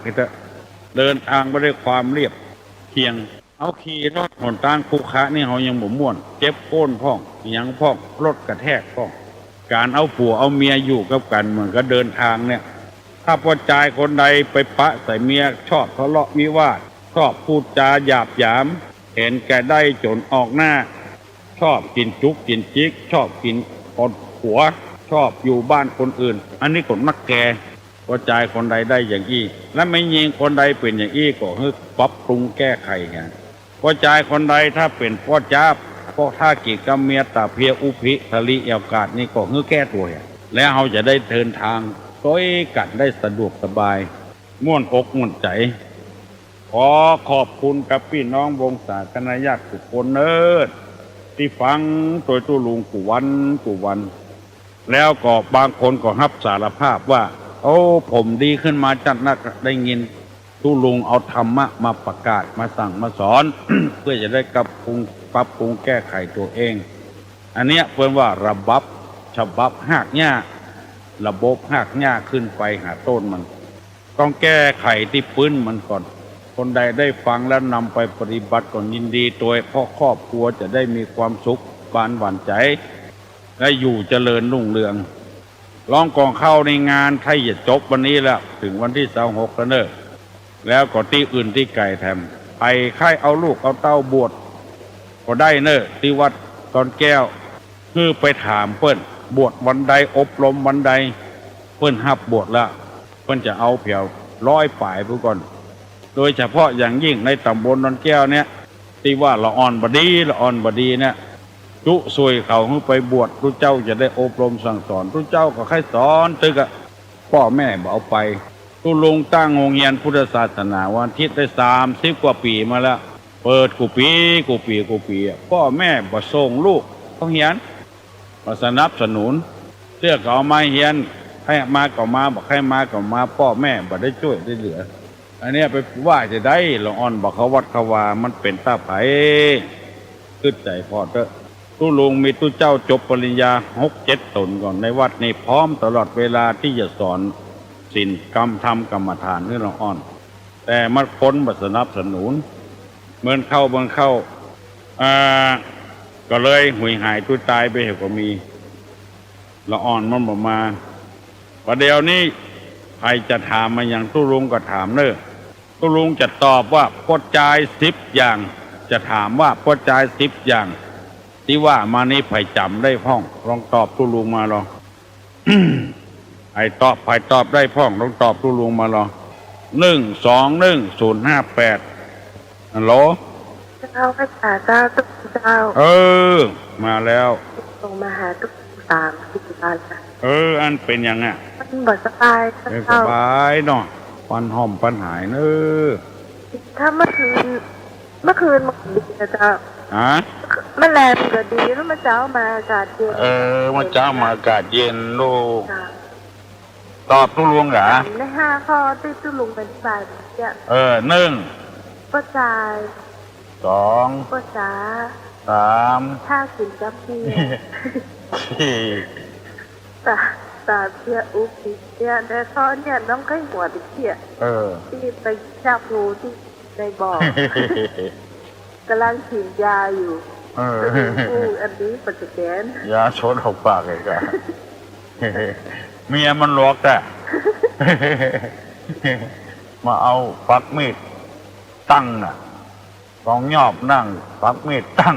เดินตางไปด้วยความเรียบเคียง เอาขี่รถหนตางขรุขระนี่เฮายังบ่ม่วน เจ็บโก้นพ่อง หยังพ่อง รถกระแทกพ่อง ก๋านเอาผัวเอาเมียอยู่กับกั๋นเหมือนกับเดินตางเนี่ย ถ้าป้อจายคนใดไปปะใส่เมีย ชอบทะเลาะวิวาท ชอบพูดจาหยาบหยาม เห็นแก่ได้จ๋นออกหน้า ชอบกิ๋นจุ๊กกิ๋นจิ๊ก ชอบกิ๋นคนผัว ชอบอยู่บ้านคนอื่น อันนี้ก็นักแก่ ป้อจายคนใดได้อย่างอี้ และแม่ญิงคนใดเป๋นอย่างอี้ก็หื้อปรับปรุงแก้ไขกั๋น ป้อจายคนใดถ้าเป๋นป้อจ๊าบ ป้อถ้ากิ๋นกับเมียต๋าเพียอุพิทะลีแอ่วกาดนี่ก็หื้อแก้ตั๋ว แล้วเฮาจะได้เดินตางตวยกั๋นได้สะดวกสบาย ม่วนอกม่วนใจ๋ ขอขอบคุณกับปี้น้องวงศาคณะญาติกู้คนเน่อ ตี้ฟังตวยตุ๊ลุงกู้วันกู้วัน แล้วก็บางคนก็ฮับสารภาพว่า โอ้ ผมดีขึ้นมาจัดนัก ได้ยินตุ๊ลุงเอาธรรมะมาประกาศ มาสั่งมาสอน เปื้อจะได้ปรับปรุง ปรับปรุงแก้ไขตั๋วเอง อันเนี้ยเปิ้นว่าระบับ ฉบับฮากหญ้า ระบบฮากหญ้าขึ้นไปหาต้นมัน ต้องแก้ไขตี้ปื๊นมันก่อน คนใดได้ฟังแล้วนำไปปฏิบัติก็ยินดีตวย เพราะครอบครัวจะได้มีความสุขบานหวานใจ๋ และอยู่เจริญรุ่งเรือง ร้องกองข้าวในงานใค่จะจบวันนี้แล้ว เถิงวันตี้ซาวหกแล้วเน่อ แล้วก็ตี้อื่นตี้ไก๋แถม ใผใค่เอาลูกเอาเต้าบวชก็ได้เน่อ ตี้วัดดอนแก้ว หื้อไปถามเปิ้น บวชวันใด อบรมวันใด เปิ้นฮับบวชแล้ว เปิ้นจะเอาแผวร้อยป๋ายพู้นก่อน โดยเฉพาะอย่างยิ่งในต๋ำบลดอนแก้วเนี่ย ตี้ว่าละอ่อนบ่ดี ละอ่อนบ่ดีเนี่ย จุส่วยเขาหื้อไปบวช ตุ๊เจ้าจะได้อบรมสั่งสอน ตุ๊เจ้าก็ใค่สอนตึกอะ ป้อแม่บ่เอาไป ตุ๊ลุงตั้งโฮงเฮียนพุทธศาสนาวันอาทิตย์ได้สามสิบกว่าปี๋มาแล้ว เปิดกู้ปี๋ กู้ปี๋ กู้ปี๋อะ ป้อแม่บ่ส่งลูกเข้าเฮียน บ่สนับสนุน เตื้อก็เอามาเฮียน ใค่มาก็มา บ่ใค่มาก็มา ป้อแม่บ่ได้จ้วยได้เหลือ อันเนี้ยไปว่าจะใด ละอ่อนบ่เข้าวัดเข้าวา มันเป๋นตาใผ กึ๊ดใจ๋ผ่อเต๊อะ ตุ๊ลุงมีตุ๊เจ้าจบปริญญาหกเจ็ดต๋นก่อน ในวัดนี้พร้อมตลอดเวลาตี้จะสอนศีล กรรม ธรรม กรรมฐานหื้อละอ่อน แต่มันคนบ่สนับสนุน เมินเข้า เมินเข้า อ่า ก็เลยหุยหายตุ๊ยตายไปเหียก็มี ละอ่อนมันบ่มา ประเดี๋ยวนี้ใผจะถามมาหยังตุ๊ลุงก็ถามเน่อ ตุ๊ลุงจะตอบว่าป้อจายสิบอย่าง จะถามว่าป้อจายสิบอย่าง ตี้ว่ามานี้ใผจ๋ำได้พ่อง ลองตอบตุ๊ลุงมาลอ ใผตอบ ใผตอบได้พ่อง ลองตอบตุ๊ลุงมาลอ นึ่ง สอง นึ่ง ศูนย์ ห้า แปด ฮัลโหล เจ้า พระสาเจ้า ตุ๊ลุงเจ้า เออ มาแล้ว ส่งมาหาตุ๊ลุงสามสิบวันละ เออ อันเป๋นหยังอะ มันบ่สบาย เออ เจ้า สบายเนาะ ปันห่อมปันหายเน่อ ถ้าเมื่อคืน เมื่อคืนมันดีนะเจ้า ฮะ เมื่อแลงก็ดี แล้วเมื่อเจ๊ามาอากาศเย็น เออ เมื่อเจ๊ามาอากาศเย็นลูก เจ้า ตอบตุ๊ลุงกา ถามในห้าข้อตี้ตุ๊ลุงอธิบายเมื่อกี้ เออ นึ่ง ป้อจาย สอง ป้อจ๋า สาม ถ้ากิ๋นกับเบียร์ สี่ สา สามเตี้ย อุ๊บ สี่เตี้ย ในข้อเนี่ยน้องใค่หัวติเตี้ย เออ ตี้ไปจับงูตี้ในบ่อ ก่ำลังฉีดยาอยู่ เออ อู้ อันนี้ปัจจุบัน ยาสดออกปากเลยกา เมียมันหลอกแต๊ มาเอาปักมีดตั้งน่ะ ตองยอบนั่ง ปักมีดตั้ง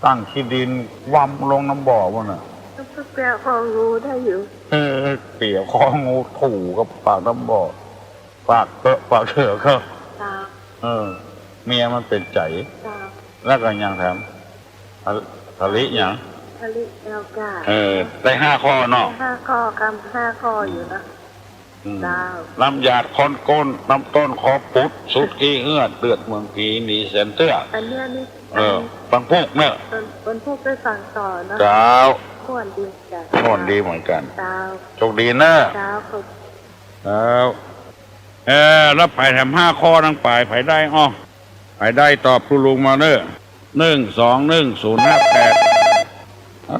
ตั้งขี้ดิน วำลงน้ำบ่อปู้นน่ะ ตุ๊กตุ๊กแปะคองูได้อยู่ เออ เปียะคองูถู่กับปากน้ำบ่อ ปากเกอะปากเถือกก็ เจ้า เออ เมียมันเป๋นใจ๋ เจ้า แล้วก็ยังแถม ผลิ ผลิตหยัง ผลิตแอลกา เออ ได้ห้าข้อเนาะ ได้ห้าข้อ กำห้าข้ออยู่นะ อืม เจ้า น้ำยาดคนก้น น้ำต้นคอปุด สูตรขี้เหื้อด เลือดเมืองผี หนีแสนเตื้อ อันเนี้ยนี่ เออ ปังพูกเน่อ ปัง ปังพูกได้ฟังต่อเนาะ เจ้า ม่วนดีเหมือนกั๋น ม่วนดีเหมือนกั๋น เจ้า โชคดีเน่อ เจ้า ขอบ เจ้า เออ แล้วใผแถมห้าข้อนั้นไป ใผได้ อ้อ ใผได้ตอบตุ๊ลุงมาเน่อ นึ่ง สอง นึ่ง ศูนย์ ห้า แปด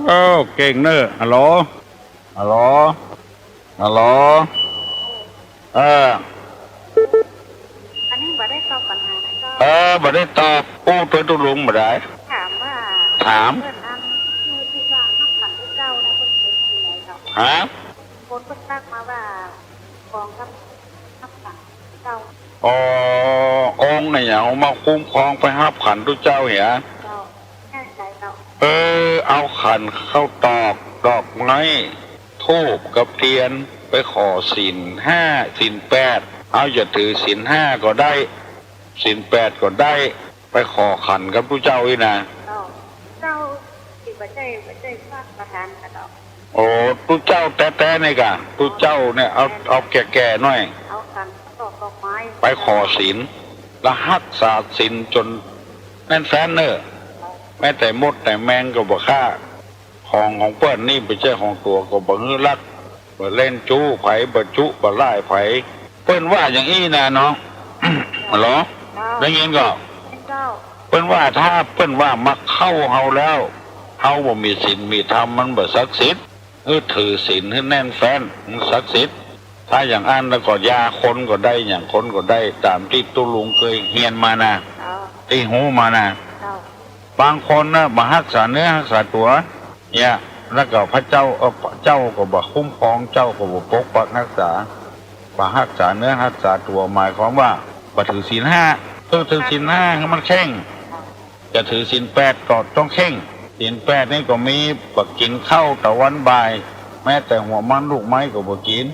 โอ้ เก่งเน่อ ฮัลโหล ฮัลโหล ฮัลโหล เออ อันนี้บ่ได้ตอบปัญหานะเจ้า เออ บ่ได้ตอบ อู้ ตวยตุ๊ลุงบ่ได้ ถามว่า ถาม เปิ้นอัน ตี้ว่าฮับขันพระเจ้านะ เปิ้นเป๋นตี้ไหนเจ้า ฮะ คนเปิ้นทักมาว่า ของกับฮับขันเจ้า อ๋อ องค์ไหนเอามาคุ้มครองไปฮับขันตุ๊เจ้าเหีย เจ้า แน่ใจ๋เจ้า เออ เอาขันข้าวตอก ดอกไม้ ธูปกับเตียน ไปขอศีลห้า ศีลแปด เอาจะถือศีลห้าก็ได้ ศีลแปดก็ได้ ไปขอขันกับตุ๊เจ้าอี้นะ เจ้า เจ้าตี้บ่ใจ้ บ่ใจ้พระประธานกาเจ้า โอ้ ตุ๊เจ้าแต๊ๆ นี่กา ตุ๊เจ้าเนี่ย เอา เอาแก่ๆ หน้อย เอาขันดอก ดอกไม้ ไปขอศีล แล้วฮักษาศีลจ๋นแน่นแฟ้นเน่อ แม้แต่มดแต่แมงก็บ่ฆ่า ของของเปิ้นนี่บ่ใจ้ของตั๋ว ก็บ่หื้อลัก บ่เล่นจู๊ใผ บ่จุ๊ บ่ล่ายใผ เปิ้นว่าอย่างอี้นะน้อง ฮัลโหล เจ้า ได้ยินก่อ เจ้า เปิ้นว่าถ้าเปิ้นว่ามาเข้าเฮาแล้ว เฮาบ่มีศีลมีธรรม มันบ่ศักดิ์สิทธิ์ เออ ถือศีลหื้อแน่นแฟ้น มันศักดิ์สิทธิ์ ถ้าอย่างอั้นแล้วก็ยาคนก็ได้ หยังคนก็ได้ ต๋ามตี้ตุ๊ลุงเกยเฮียนมานะ เจ้า ตี้ฮู้มานะ เจ้า บางคนนะ บ่ฮักษาเนื้อฮักษาตั๋ว เนี่ย แล้วก็พระเจ้า เออ เจ้าก็บ่คุ้มครอง เจ้าก็บ่ปกปักฮักษา บ่ฮักษาเนื้อฮักษาตั๋ว หมายความว่าบ่ถือศีลห้า ต้องถือศีลห้าหื้อมันเคร่ง จะถือศีลแปดก็ต้องเคร่ง ศีลแปดนี่ก็มี บ่กิ๋นข้าวตะวันบ่าย แม้แต่หัวมันลูกไม้ก็บ่กิ๋น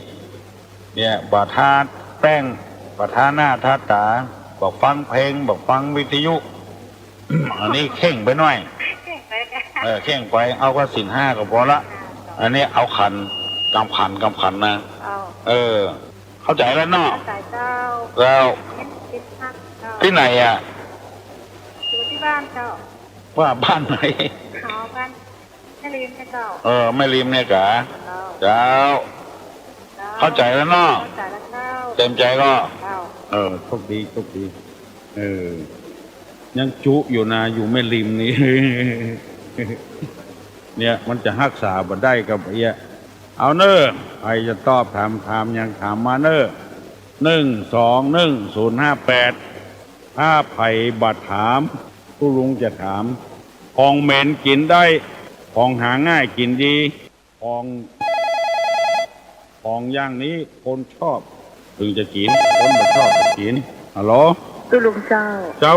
เนี่ย บ่ทาแป้ง บ่ทาหน้าทาต๋า บ่ฟังเพลง บ่ฟังวิทยุ อันนี้เคร่งไปหน้อย เคร่งไป เออ เคร่งไป เอาแค่ศีลห้าก็พอละ อันนี้เอาขัน กำขัน กำขันนะ เจ้า เออ เข้าใจ๋แล้วเนาะ เข้าใจ๋เจ้า แล้ว เน้นศีลห้าเจ้า ตี้ไหนอะ อยู่ตี้บ้านเจ้า ว่าบ้านไหน อ๋อ บ้านแม่ริมเนี่ยเจ้า เออ แม่ริมเนี่ยกา เจ้า เจ้า เจ้า เข้าใจ๋แล้วเนาะ เข้าใจ๋แล้วเจ้า เต๋มใจ๋ก็ เจ้า เออ โชคดี โชคดี เออ ยังจุ๊อยู่นะ อยู่แม่ริมนี่ เนี่ย มันจะฮักษาบ่ได้กับเอี้ย เอาเน่อ ใผจะตอบถาม ถามหยังถามมาเน่อ หนึ่งสองหนึ่งศูนย์ห้าแปด ถ้าใผบ่ถาม ตุ๊ลุงจะถาม ของเหม็นกิ๋นได้ ของหาง่ายกิ๋นดี ของ ของอย่างนี้คนชอบเถิงจะกิ๋น คนบ่ชอบบ่กิ๋น ฮัลโหล ตุ๊ลุงเจ้า เจ้า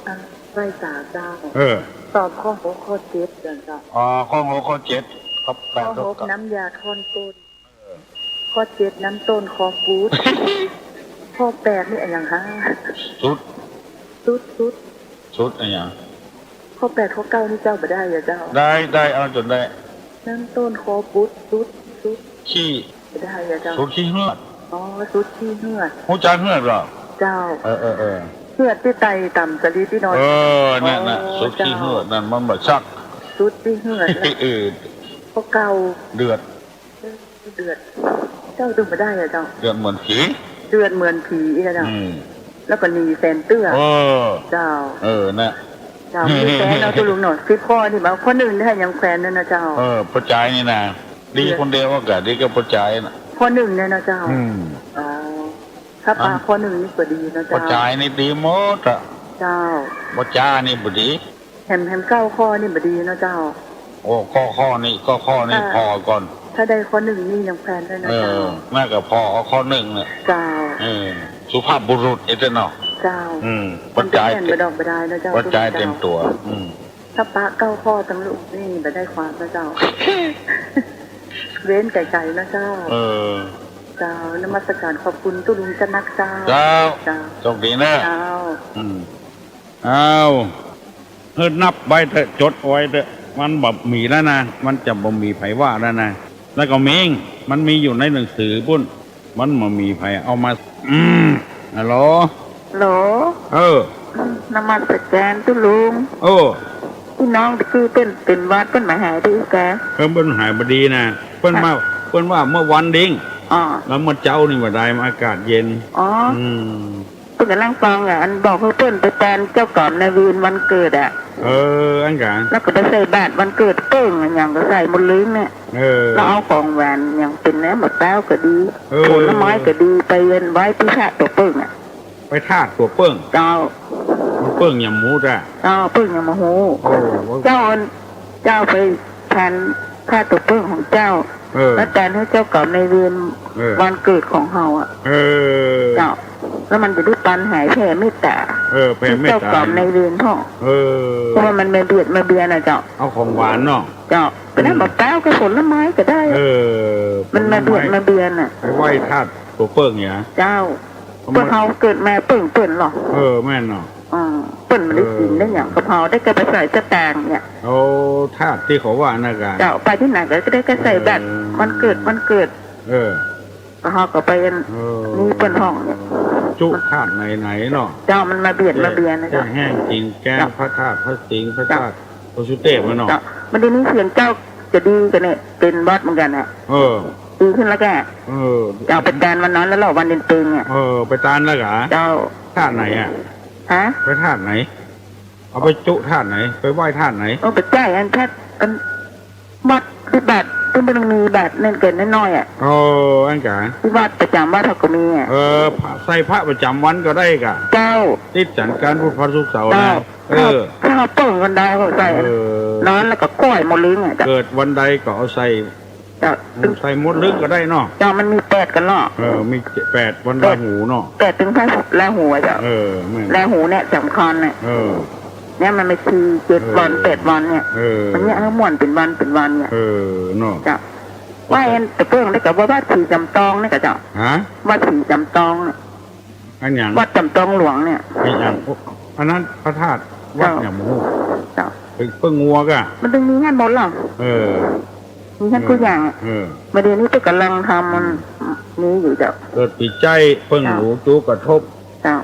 อ่า ไหว้สาเจ้า เออ ตอบข้อหกข้อเจ็ดก่อนเจ้า อ๋อ ข้อหกข้อเจ็ด ข้อแปด ข้อหก ข้อเก้า น้ำยาท่อนก้น ข้อเจ็ด น้ำต้นคอปูด ข้อแปด นี่อะหยังฮะ สุด สุด สุด สุดอะหยัง ข้อแปด ข้อเก้า นี่เจ้าบ่ได้เหรอเจ้า ได้ ได้ เอาจ๋นได้ น้ำต้นคอปูด สุด สุด ขี้ บ่ได้เหรอเจ้า สุดขี้เฮือด อ๋อ สุดขี้เฮือด ฮู้จักเฮือดบ่ เจ้า เออ เออ เออ เฮือดตี้ไตต่ำสะลีตี้นอน เออ นั่นน่ะ อ๋อ สุดขี้เฮือด เจ้า นั่นมันบ่ซัก สุดขี้เฮือด เออ ข้อเก้า เดือด เดือด เจ้า เดือดบ่ได้เหรอเจ้า เดือดเหมือนผี เดือดเหมือนผีอีกแล้วเจ้า อืม แล้วก็หนีแฟนเตื้อ เออ เจ้า เออ น่ะ เจ้า มีแฟนเนาะตุ๊ลุงเนาะ สิบข้อนี่บ่า ข้อหนึ่งนี่ยังแควนนั่นนะเจ้า เออ ป้อจายนี่นะ ดีคนเดียวก็ดีกับป้อจายน่ะ ข้อหนึ่งเนี่ยนะเจ้า อืม อ๋อ ถ้าปะ อัน ข้อหนึ่งนี่ก็ดีนะเจ้า ป้อจายนี่ดีหมดอะ เจ้า ป้อจายนี่บ่ดี แหม แหมเก้าข้อนี่บ่ดีเนาะเจ้า โอ้ ข้อ ข้อนี้ ข้อ ข้อนี้ ถ้า ผ่อก่อน ถ้าได้ข้อหนึ่งนี่ยังแควนได้นะเจ้า เออ แม่ก็ผ่อเอาข้อหนึ่งเนี่ย เจ้า เออ สุภาพบุรุษไอ้เจ้าเนาะ เจ้า อืม มันจะแม่นบ่ดอกบ่ดายนะเจ้า ป้อจายเต็มตั๋ว อืม ถ้าปะเก้าข้อตังลูกนี่บ่ได้ความนะเจ้า เว้นไกลๆนะเจ้า เออ เจ้า นมัสการขอบคุณตุ๊ลุงจะนักเจ้า เจ้า เจ้า โชคดีนะ เจ้า อืม อ้าว เออ นับไว้เถอะ จดเอาไว้เถอะ มันบ่มีแล้วนะ มันจะบ่มีใผว่าแล้วนะ แล้วก็เม้ง มันมีอยู่ในหนังสือปุ้น มันบ่มีใผเอามา อืม ฮัลโหล ฮัลโหล เออ นมัสการตุ๊ลุง เออ ตี้น้องตะกี้เปิ้นเป๋นหวัดเปิ้นบ่หายดีกา เออ เปิ้นหายบ่ดีนะ เปิ้น ค่ะ มา เปิ้นว่าเมื่อวันดิง อ๋อ แล้วเมื่อเจ๊านี่บ่ได้ อากาศเย็น อ๋อ อืม เปิ้นก่ำลังฟังอะ อันบอกหื้อเปิ้นไปแตนเจ้ากรรมนายเวรวันเกิดอะ เออ อันกะ แล้วก็ไปใส่บาตรวันเกิดเปิ้งอะ หยังก็ใส่หมดเลยเนี่ย เออ แล้วเอาของหวานหยังเป๋นแหนมมะพร้าวก็ดี เออ ผลไม้ก็ดี ไปเวียนไหว้ตี้ธาตุตั๋วเปิ้งอะ ไปธาตุตั๋วเปิ้ง เจ้า มันเปิ้งหยังหมู่จ้ะ เจ้า เปิ้งหยังบ่ฮู้ โอ้ เจ้า เจ้าไปแตนธาตุตั๋วเปิ้งของเจ้า เออ แล้วแตนหื้อเจ้ากรรมนายเวร เออ วันเกิดของเฮาอะ เออ เจ้า แล้วมันจะได้ปันหายแผ่เมตต๋า เออ แผ่เมตต๋า ตี้เจ้ากรรมนายเวรพ่อง เออ เพราะว่ามันมาเบียดมาเบียนน่ะเจ้า เอาของหวานเนาะ เจ้า ไปนำ อืม มะพร้าวกับผลไม้ก็ได้ เออ มันมาเบียด ผลไม้ มาเบียนน่ะ ไปไหว้ธาตุตั๋วเปิ้งเนี่ย เจ้า พวกเฮาเกิดมาเปิ้งเปิ้นหรอ เออ แม่นเนาะ อ่า เปิ้นบ่ได้กิ๋น เออ ได้หยังกับเฮา ได้ก็ไปใส่สตางค์เนี่ย โอ้ ธาตุตี้เขาว่านะกะ เจ้า ไปตี้ไหนก็ได้ก็ใส่บาตร เออ วันเกิด วันเกิด เออ ก็เฮาก็ไปอัน เออ นี่เปิ้นฮ้องเนี่ย จุธาตุไหนๆเนาะ เจ้า มันมาเบียดมาเบียนนะเจ้า แก้แห้งกิ๋นแก้ง เจ้า พระธาตุพระสิงห์ พระ เจ้า ธาตุพระสุเทพฯอะเนาะ เจ้า มันได้ยินเสียงเจ้าจะดีกันเนี่ย เป๋นหวัดเหมือนกั๋นน่ะ เออ ดีขึ้นแล้วแก เออ เจ้าไปแตนวันนั้นแล้วเหรอ วันเพ็งๆเนี่ย เออ ไปแตนแล้วกะ เจ้า ธาตุไหนอะ ฮะ ไปธาตุไหน เอาไปจุธาตุไหน ไปไหว้ธาตุไหน เออ ไปใส่อันธาตุ อัน วัดตี้บาตรตี้มันมีบาตรนั่นเกินน้อยๆอะ เออ อันกะ ตี้วัดประจ๋ำวัดเฮาก็มีอะ เออ พระ ใส่พระประจ๋ำวันก็ได้กะ เจ้า ติดสัญการพุธพระศุกร์เสาร์นะ เจ้า เออ ถ้า ถ้าเปิ้งกันได้ก็ใส่ เออ นั้นแล้วก็ก้อยหมดเลยเนี่ย เจ้า เกิดวันใดก็เอาใส่ เจ้า อืม ใส่หมดเลยก็ได้เนาะ เจ้า มันมีแปดกั๋นเนาะ เออ มีแปดวันราหูเนาะ แปดเถิงพระราหูอะเจ้า เออ แม่น ราหูเนี่ยสำคัญเนี่ย เออ เนี่ยมันมีสี่เจ็ดวัน เออ แปดวันเนี่ย เออ มันเนี่ยหื้อม่วนเป๋นวันเป๋นวันเนี่ย เออ เนาะ เจ้า ไหว้อันตะเปิ้งได้กับว่าวัดศรีจำตองเนี่ยกะเจ้า ฮะ วัดศรีจำตองเนี่ย อันหยัง วัดจำตองหลวงเนี่ย อันหยัง โอ้ อันนั้นพระธาตุวัด เจ้า หยังบ่ฮู้ เจ้า เปิ้งงัวกะ มันต้องมีงานหมดเหรอ เออ มีงานกู้อย่างอะ เออ บ่าเดี่ยวนี้เปิ้นก่ำลังทำมัน อืม มีอยู่เจ้า เกิดปีใจ๊เปิ้งหนูจุกระทบ เจ้า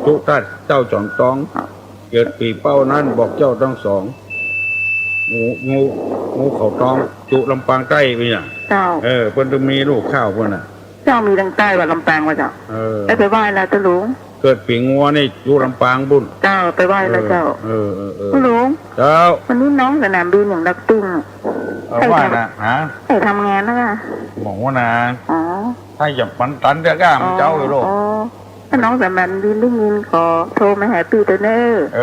จุธาตุเจ้าจ๋องตอง เจ้า เกิดปีเป้านั้นบอกเจ้าตังสอง งู งู งูเขาตอง จุลำปางใต้ปุ้นเนี่ย เจ้า เออ เปิ้นต้องมีลูกข้าวเปิ้นน่ะ เจ้า มีตังใต้ว่าลำปางว่าเจ้า เออ ไป ไปไหว้แล้วเจ้าหลวง เกิดปีงัวนี่จุลำปางปุ้น เจ้า ไปไหว้แล้วเจ้า เออ เออ เออ เออ เจ้าหลวง เจ้า วันนี้น้องสนามบินอย่างดักตึง เออ ว่านะ ฮะ ใครทำงานนะ หมอนะ อ๋อ ถ้าจะมันตันจะกล้ามันเจ้าอยู่โลก อ๋อ ถ้าน้องสมานได้ยินก็โทรมาหาปี้เต๊อะเน่อ เอ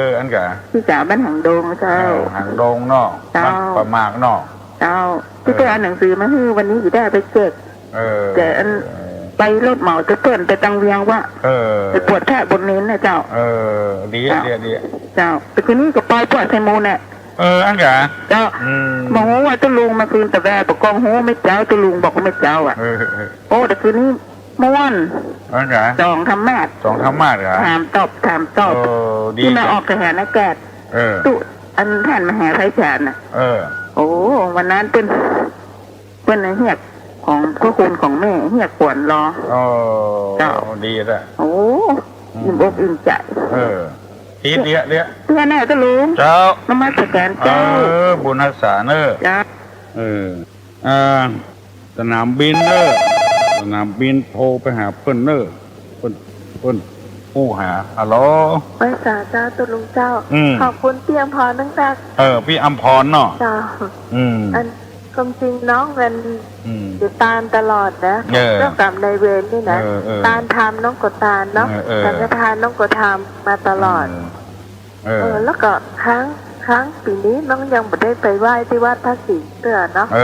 อ อันกะ ปี้จ๋าบ้านหางดงเจ้า เออ หางดงเนาะ เจ้า บ้านป่าหมากเนาะ เจ้า เออ ตี้เปิ้นเอาหนังสือมาหื้อวันนี้จะได้ไปแจก เออ แต่อัน เออ ไปรถเหมาเต๊อะเปิ้นไปตังเวียงวะ เออ ไปปวดพระปวดเณรนะเจ้า เออ ดีอะ เจ้า ดีอะ ดีอะ เจ้า แต่คืนนี้ก็ไปปวดไซมูลน่ะ เออ อันกะ เจ้า อืม บ่ฮู้ว่าตุ๊ลุงมาคืนตะแว บ่กองฮู้แม่เจ้า ตุ๊ลุงบอกว่าแม่เจ้าอะ เออ เออ โอ้ แต่คืนนี้ม่วน อันกะ สองธรรมาสน์ สองธรรมาสน์กะ ถามตอบ ถามตอบ เออ ดี ตี้มา จ้ะ ออกกระแสอากาศ เออ ตุ๊ อันต้านมหาไพศาลน่ะ เออ โอ้ วันนั้นเปิ้น เปิ้นเฮียกของพระคุณของแม่ เฮียกขวัญรอ เออ เจ้า ดีละ โอ้ อืม อิ่มอกอิ่มใจ๋ เออ ดี เดียะ เดียะ เตื้อเน่อตุ๊ลุง เจ้า นมัสการเจ้า เออ บุญฮักษาเน่อ เจ้า เออ อ่า สนามบินเน่อ สนามบินโทรไปหาเปิ้นเน่อ เปิ้น เปิ้นอู้หา ฮัลโหล ไหว้สาเจ้าตุ๊ลุงเจ้า อืม ขอบคุณปี้อำพรนัก เออ ปี้อำพรเนาะ เจ้า อืม อัน ความจริงน้องมัน อืม จะตานตลอดนะ เออ เจ้ากรรมนายเวรนี่นะ เออ เออ ตานธรรมน้องก็ตานเนาะ เออ เออ สังฆทานน้องก็ทำมาตลอด เออ เออ เออ แล้วก็ครั้ง ครั้งปี๋นี้น้องยังบ่ได้ไปไหว้ตี้วัดพระสิงห์เตื้อเนาะ เอ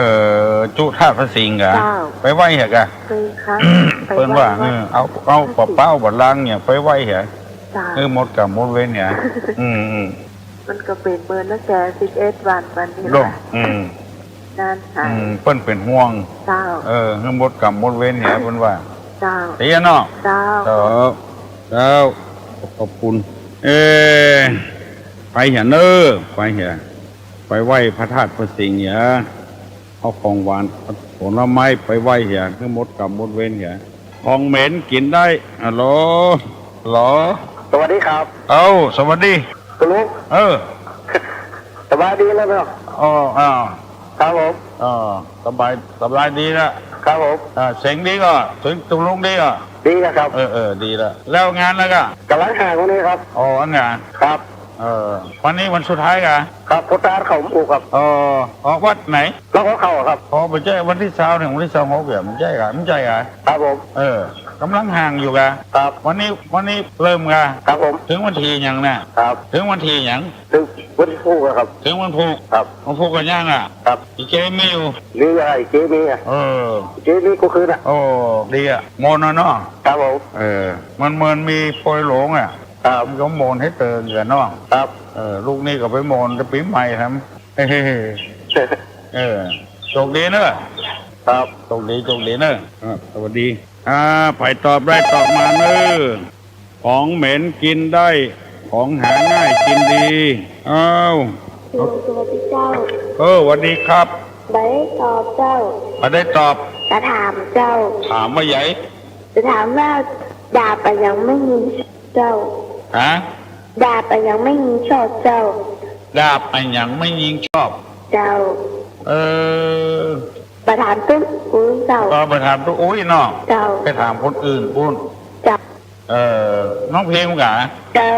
อ จุฑาตุพระสิงห์กะ เจ้า ไปไหว้เหียกะ ไปครั้ง ไปไหว้ เปิ้นว่า วัด เออ เอา เอา พระสิงห์ ปะเป๊าบัลลังก์เนี่ยไปไหว้เหีย เจ้า เออ หมดกรรมหมดเวรเหีย อืม อืม มันก็เป๋นเมินตั้งแต่สิบเอ็ดวัน วันนี้ โลก ละ อืม นานหาย อืม เปิ้นเป๋นห่วง เจ้า เออ หื้อหมดกรรมหมดเวรเหีย เปิ้นว่า เจ้า เตี้ยเนาะ เจ้า เจ้า เจ้า ขอบคุณ เออ ไปเหียเน่อ ไปเหีย ไปไหว้พระธาตุพระสิงห์เหีย เอาของหวานผลไม้ไปไหว้เหีย หื้อหมดกรรมหมดเวรเหีย ของเหม็นกิ๋นได้ ฮัลโหล ฮัลโหล สวัสดีครับ เอ้า สวัสดี ตุ๊ลุง เออ สบายดีแล้วเนาะ อ๋อ อ้าว ครับผม อ๋อ สบาย สบายดีละ ครับผม อ่า เสียงดีก่อ เสียงตุ๊ลุงดีก่อ ดีนะครับ เออ เออ ดีละ แล้วงานแล้วก่อ ก๋ำลังหาวันนี้ครับ อ๋อ อันเนี้ย ครับ เออ วันนี้วันสุดท้ายก่อ ครับ พุทธาเขาผูกครับ เออ ออกวันไหน แล้วก็เข้าครับ อ๋อ บ่ใจ้วันตี้ซาวเหีย วันตี้ซาวหกเหีย บ่ใจ้ก่อ บ่ใจ้ก่อ ครับผม เออ ก๋ำลังหาอยู่ก่อ ครับ วันนี้ วันนี้เริ่มก่อ ครับผม เถิงวันตี้หยังน่ะ ครับ เถิงวันตี้หยัง เถิงวันพุธครับ เถิงวันพุธ ครับ วันพุธก็ยังอ่ะ ครับ อีเจ๊มีอยู่ มีอะไร อีเจ๊มีอ่ะ เออ อีเจ๊มีกู้คืนอ่ะ โอ้ ดีอ่ะ โมนต์น่ะเนาะ ครับผม เออ มันเหมือนมีปอยหลงอ่ะ ครับ มันก็โมนต์หื้อเติงกั๋นเนาะ ครับ เออ ลูกนี้ก็ไปโมนต์แต่ปี๋ใหม่แถม เออ โชคดีเน่อ ครับ โชคดี โชคดีเน่อ อ่ะ สวัสดี อ่า ใผตอบได้ตอบมาเน่อ ของเหม็นกิ๋นได้ ของหาง่ายกิ๋นดี อ้าว ฮัลโหล สวัสดีเจ้า เออ สวัสดีครับ บ่ได้ตอบเจ้า บ่ได้ตอบ จะถามเจ้า ถามว่าไง จะถามว่าดาบอะหยังแม่ญิงเจ้า ฮะ ดาบอะหยังแม่ญิงชอบเจ้า ดาบอะหยังแม่ญิงชอบ เจ้า เออ บ่ถามตุ๊อุ๊ยเจ้า เออ บ่ถามตุ๊อุ๊ยเนาะ เจ้า ไปถามคนอื่นปุ้น เจ้า เออ น้องพิมก่อ เจ้า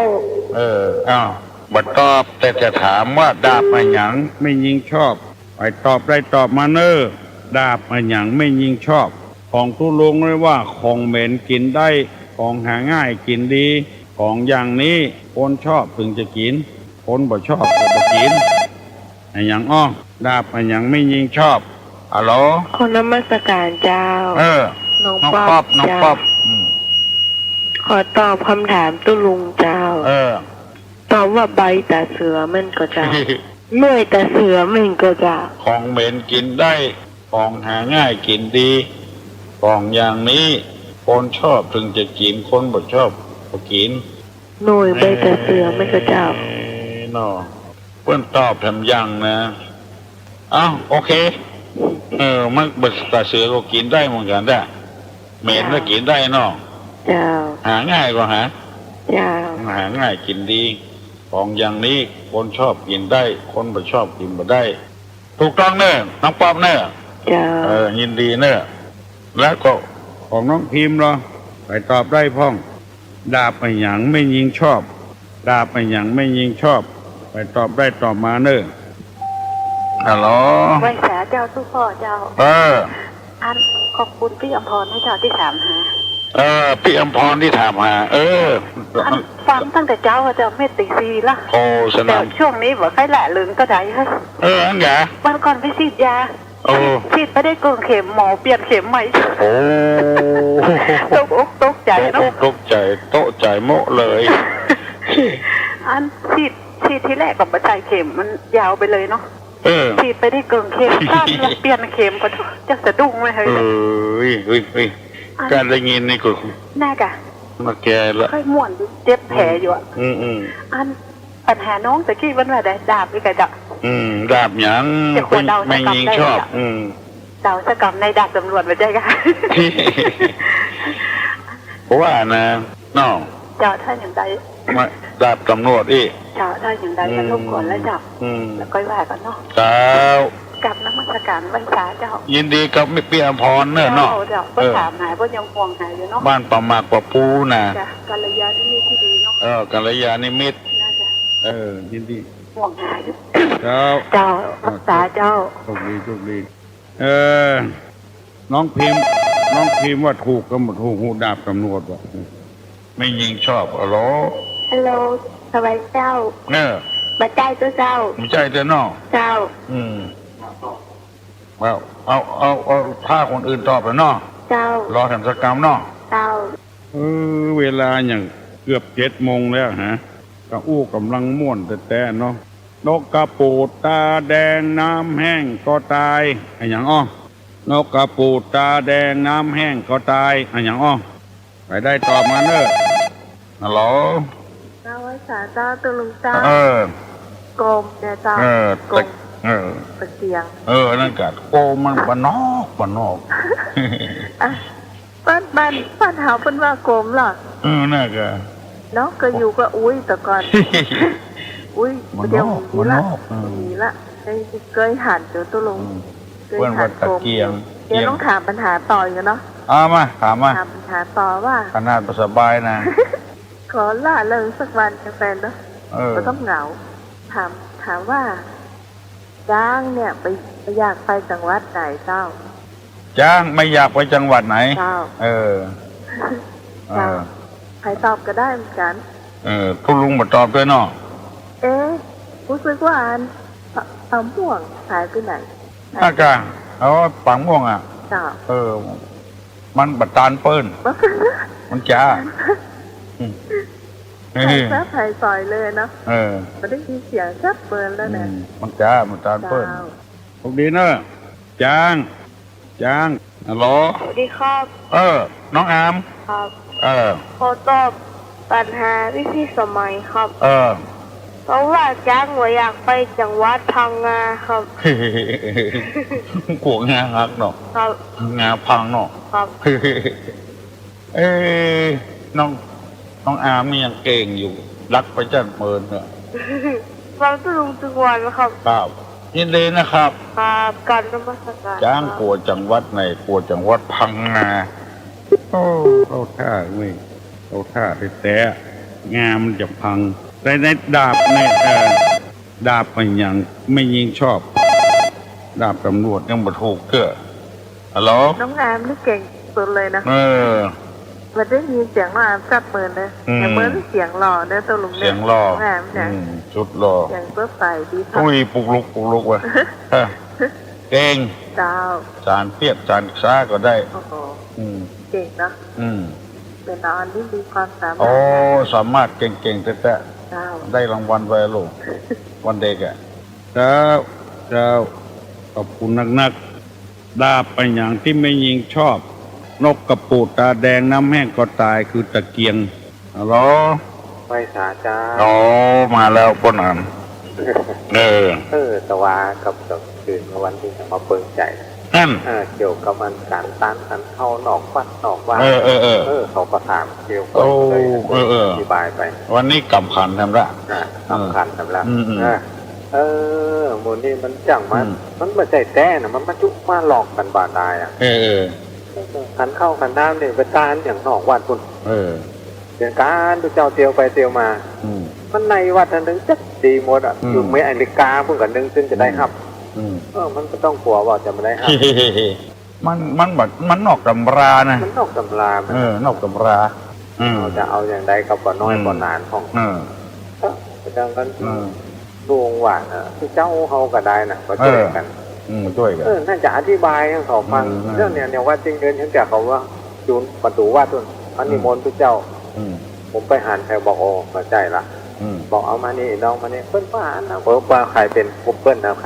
เออ อ้าว บ่ตอบ แต่จะถามว่าดาบอะหยังแม่ญิงชอบ ใผตอบได้ตอบมาเน่อ ดาบอะหยังแม่ญิงชอบ ของตุ๊ลุงเรียกว่าของเหม็นกิ๋นได้ ของหาง่ายกิ๋นดี ของอย่างนี้คนชอบเถิงจะกิ๋น คนบ่ชอบก็บ่กิ๋น อะหยังอ้อ ดาบอะหยังแม่ญิงชอบ ฮัลโหล ขอนมัสการเจ้า เออ น้อง น้องป๊อป ป๊อป น้องป๊อป เจ้า อืม ขอตอบกำถามตุ๊ลุงเจ้า เออ ตอบว่าใบต๋าเสือแม่นก่อเจ้า เมื่อยต๋าเสือแม่นก่อเจ้า ของเหม็นกิ๋นได้ ของหาง่ายกิ๋นดี ของอย่างนี้คนชอบเถิงจะกิ๋น คนบ่ชอบบ่กิ๋น หน่วยใบต๋าเสือแม่นก่อเจ้า เอ้ย เนาะ เปิ้นตอบแถมยังนะ เอ้า โอเค เออ มันใบต๋าเสือก็กิ๋นได้เหมือนกั๋นแหละ เหม็นก็กิ๋นได้เนาะ เจ้า หาง่ายก็หา เจ้า หาง่ายกิ๋นดี ของอย่างนี้คนชอบกิ๋นได้ คนบ่ชอบกิ๋นบ่ได้ ถูกต้องเน่อ น้องป๊อปเน่อ เจ้า เออ ยินดีเน่อ แล้วก็ของน้องพิมเหรอ ใผตอบได้พ่อง ดาบอะหยังแม่ญิงชอบ ดาบอะหยังแม่ญิงชอบ ใผตอบได้ตอบมาเน่อ ฮัลโหล ไหว้สาเจ้าตุ๊พ่อเจ้า เออ อันขอบคุณปี้อำพรนะเจ้าตี้ถามหา เออ ปี้อำพรตี้ถามหา เออ อันฟังตั้งแต่เจ๊าอะเจ้า เม็ดตีสี่ละ โอ้ สนาม แต่ช่วงนี้บ่ค่อยละเริงเต้าใดเฮ้ย เออ อั้นกะ วันก่อนไปฉีดยา โอ้ ฉีดไปได้เกินเข็ม หมอเปลี่ยนเข็มใหม่ โอ้ ตกอกตกใจ๋เนาะ ตกอกตกใจ๋ โต๊ะใจ๋โมะเลย อันฉีด ฉีดทีแรกก็บ่ใส่เข็ม มันยาวไปเลยเนาะ เออ ฉีดไปได้เกินเข็ม ซ้ำแล้วเปลี่ยนเข็ม ก็จักสะดุ้งไว้เฮ้ย เอ้ย เอ้ย เอ้ย อัน การได้ยินนี่ก็ น่ากะ มาแก่ละ ค่อยม่วน เจ็บแผลอยู่อะ อืม อืม อัน ปัญหาน้องตะกี้มันว่าได้ดาบนี่กะเจ้า อืม ดาบหยัง จะขอเดาสักกำได้ไหมเจ้า แม่ญิงชอบ อืม เดาสักกำในดาบตำรวจบ่ใจ้กะ เพราะว่านะ น้อง เจ้า ถ้าอย่างใด มา ดาบตำรวจอี้ เจ้า ถ้าอย่างใดก็รบกวนแล้วเจ้า อืม แล้วค่อยว่ากันเนาะ เจ้า กราบนมัสการไหว้สาเจ้า ยินดีกับปี้อำพรเน่อเนาะ เจ้า เจ้า เออ เปิ้นถามหา เปิ้นยังห่วงหาอยู่เนาะ บ้านป่าหมากป่าปูนะ จ้ะ กัลยาณมิตรที่ดีเนาะ เออ กัลยาณมิตร น่าจะ เออ ยินดี ห่วงหาอยู่ เจ้า เจ้า รักษาเจ้า โชคดี โชคดี เออ น้องพิมพ์ น้องพิมพ์ว่าถูกกะบ่ถูก ฮู้ดาบตำรวจว่ะ แม่ญิงชอบ ฮัลโหล ฮัลโหล สวัสดีเจ้า เออ บ่ใจ้เต๊อะเจ้า บ่ใจ้เต๊อะเนาะ เจ้า อืม เอา เอา เอา เอา ถ้าคนอื่นตอบแล้วเนาะ เจ้า รอแถมสักกำเนาะ เจ้า เออ เวลาอย่างเกือบเจ็ดโมงแล้วฮะ กะอู้กำลังม่วนแต๊ๆ เนาะ นกกระปูดตาแดงน้ำแห้งก็ตาย อะหยังอ้อ นกกระปูดตาแดงน้ำแห้งก็ตาย อะหยังอ้อ ใผได้ตอบมาเน่อ ฮัลโหล เจ้า ไหว้สาเจ้า ตุ๊ลุงเจ้า เออ กรมเนี่ยเจ้า เออ กรม ตะ เออ ตะเกียง เออ นั่นกะ กรมมันบ้านนอก บ้านนอก อ่ะ บ้าน บ้าน บ้านเฮาเปิ้นว่ากรมเหรอ เออ น่ากะ เนาะ กะอยู่กะอุ๊ย แต่ก่อน อุ๊ย บ้านนอก เดี๋ยวนี้ละ บ้านนอก เออ มีละ เกย เกยหันอยู่ตุ๊ลุง อืม เกยหัน เปิ้นว่าตะเกียง กรมอยู่ เดี๋ยวต้องถามปัญหาต่ออีกเนาะ เอามา ถามมา ถามปัญหาต่อว่า ขนาดบ่สบายนะ ขอล่าเริงสักวันกาแฟเนาะ เออ บ่ต้องเหงา ถาม ถามว่า จ๊างเนี่ยไป ไปอยากไปจังหวัดไหนเจ้า จ๊างไม่อยากไปจังหวัดไหน เจ้า เออ เจ้า เออ ใผตอบก็ได้เหมือนกัน เออ ตุ๊ลุงบ่ตอบด้วยเนาะ เอ๊ะ ฮู้สึกว่าอัน ปะ ปางม่วงหายไปไหน อากา เอาปางม่วงอะ เจ้า เออ มันบ่ตานเปิ้น มันจ๋า อืม ใผซับใผสอยเลยเนาะ เออ บ่ได้ยินเสียงซับเปิ้นแล้วเนี่ย อืม มันจ๋า มันตานเปิ้น เจ้า โชคดีเน่อ จ๊าง จ๊าง ฮัลโหล สวัสดีครับ เออ น้องอาม ครับ เออ ขอตอบปัญหาวิธีสมัยครับ เออ เพราะว่าจ๊างบ่อยากไปจังหวัดพังงาครับ กั๋วงาหักเนาะ ครับ งาพังเนาะ ครับ เอ๊ะ น้อง น้องอามนี่ยังเก่งอยู่ ดักไปจัดเมินเนี่ย ฟังตุ๊ลุงทุกวันครับ ครับ ยินดีนะครับ ครับ กราบนมัสการ จ๊าง ครับ กั๋วจังหวัดไหน กั๋วจังหวัดพังงา โอ้ เข้าท่าเว้ย เข้าท่าแต๊ๆ งามันจะพัง แต่ในดาบใน เอ่อ ดาบอะหยัง แม่ญิงชอบ ดาบตำรวจยังบ่ถูกเตื้อ ฮัลโหล น้องอามนี่เก่งสุดเลยนะ เออ บ่ได้ยินเสียงน้องอามซับเปิ้นเลย อืม แต่เปิ้นเสียงหล่อเน่อตุ๊ลุงเนี่ย เสียงหล่อ น้องอามเนี่ย อืม สุดหล่อ เสียงสดใสดีครับ อุ้ย ปุกลุก ปุกลุกว่ะ เออ เก่ง เจ้า สารเปียกสารซ้าก็ได้ โอ้โห อืม เก่งเนาะ อืม เป๋นออนตี้มีความสามารถ โอ้ สามารถเก่งๆ แต๊ๆ เจ้า ได้รางวัลไปลูก วันเด็กอะ เจ้า เจ้า ขอบคุณนักๆ ดาบอะหยังตี้แม่ญิงชอบ นกกระปูดตาแดงน้ำแห้งก็ตาย คือตะเกียง ฮัลโหล ไหว้สาเจ้า โอ้ มาแล้วป้อหนาน เออ เออ แต่ว่ากับ กับคืนวันนี้มาเปิดใจ๋ อั้น เออ เกี่ยวกับอันก๋านตานก๋านเข้านอกวัดนอกวา เออ เออ เออ เออ เขาก็ถามเกี่ยวกับ โอ้ เลย เออ เออ อธิบายไป วันนี้กำขันแถมละ อ่ะ เออ กำขันแถมละ อืม อืม เออ เออ หมู่นี้มันจังมา อืม มันบ่ใจ้แต๊นะ มันมาจุมาหลอกกั๋นบ่าดายอะ เออ เออ ก๋านเข้าก๋านน้ำนี่ไปตานอย่างนอกวัดปู๊น เออ เป๋นก๋านตุ๊เจ้าเตียวไปเตียวมา อืม มันในวัดอันนึ่งจักดีหมดอะ อืม อยู่อเมริกาปู๊นก๋านนึ่งซึ่งจะได้ฮับ อืม อืม เออ มันบ่ต้องกั๋วว่าจะบ่ได้ห้าม มัน มันบ่ มันนอกตำรานะ มันนอกตำรา มัน เออ นอกตำรา อืม เฮาจะเอาอย่างใดกับป้อน้อย อืม ป้อหนานของ เออ เออ ดังนั้น อืม ลุงว่านะ คือเจ้าเฮาก็ได้นะ มาจ้วยกั๋น เออ อืม มาจ้วยกั๋น เออ น่าจะอธิบายหื้อเขาฟัง อืม เรื่องเนี้ย เนี่ย วัดเจ๊งเดิน เห็นแต่เขาว่า จู๋นประตู๋วัดปู๊น อันนิมนต์พระเจ้า อืม ผมไปหันไปบอก โอ้ เข้าใจ๋ละ อืม บอก เอามานี่ น้องมานี่ เปิ้นว่าอันนั้น เปิ้นว่าใผเป๋น เปิ้นนะ ใผ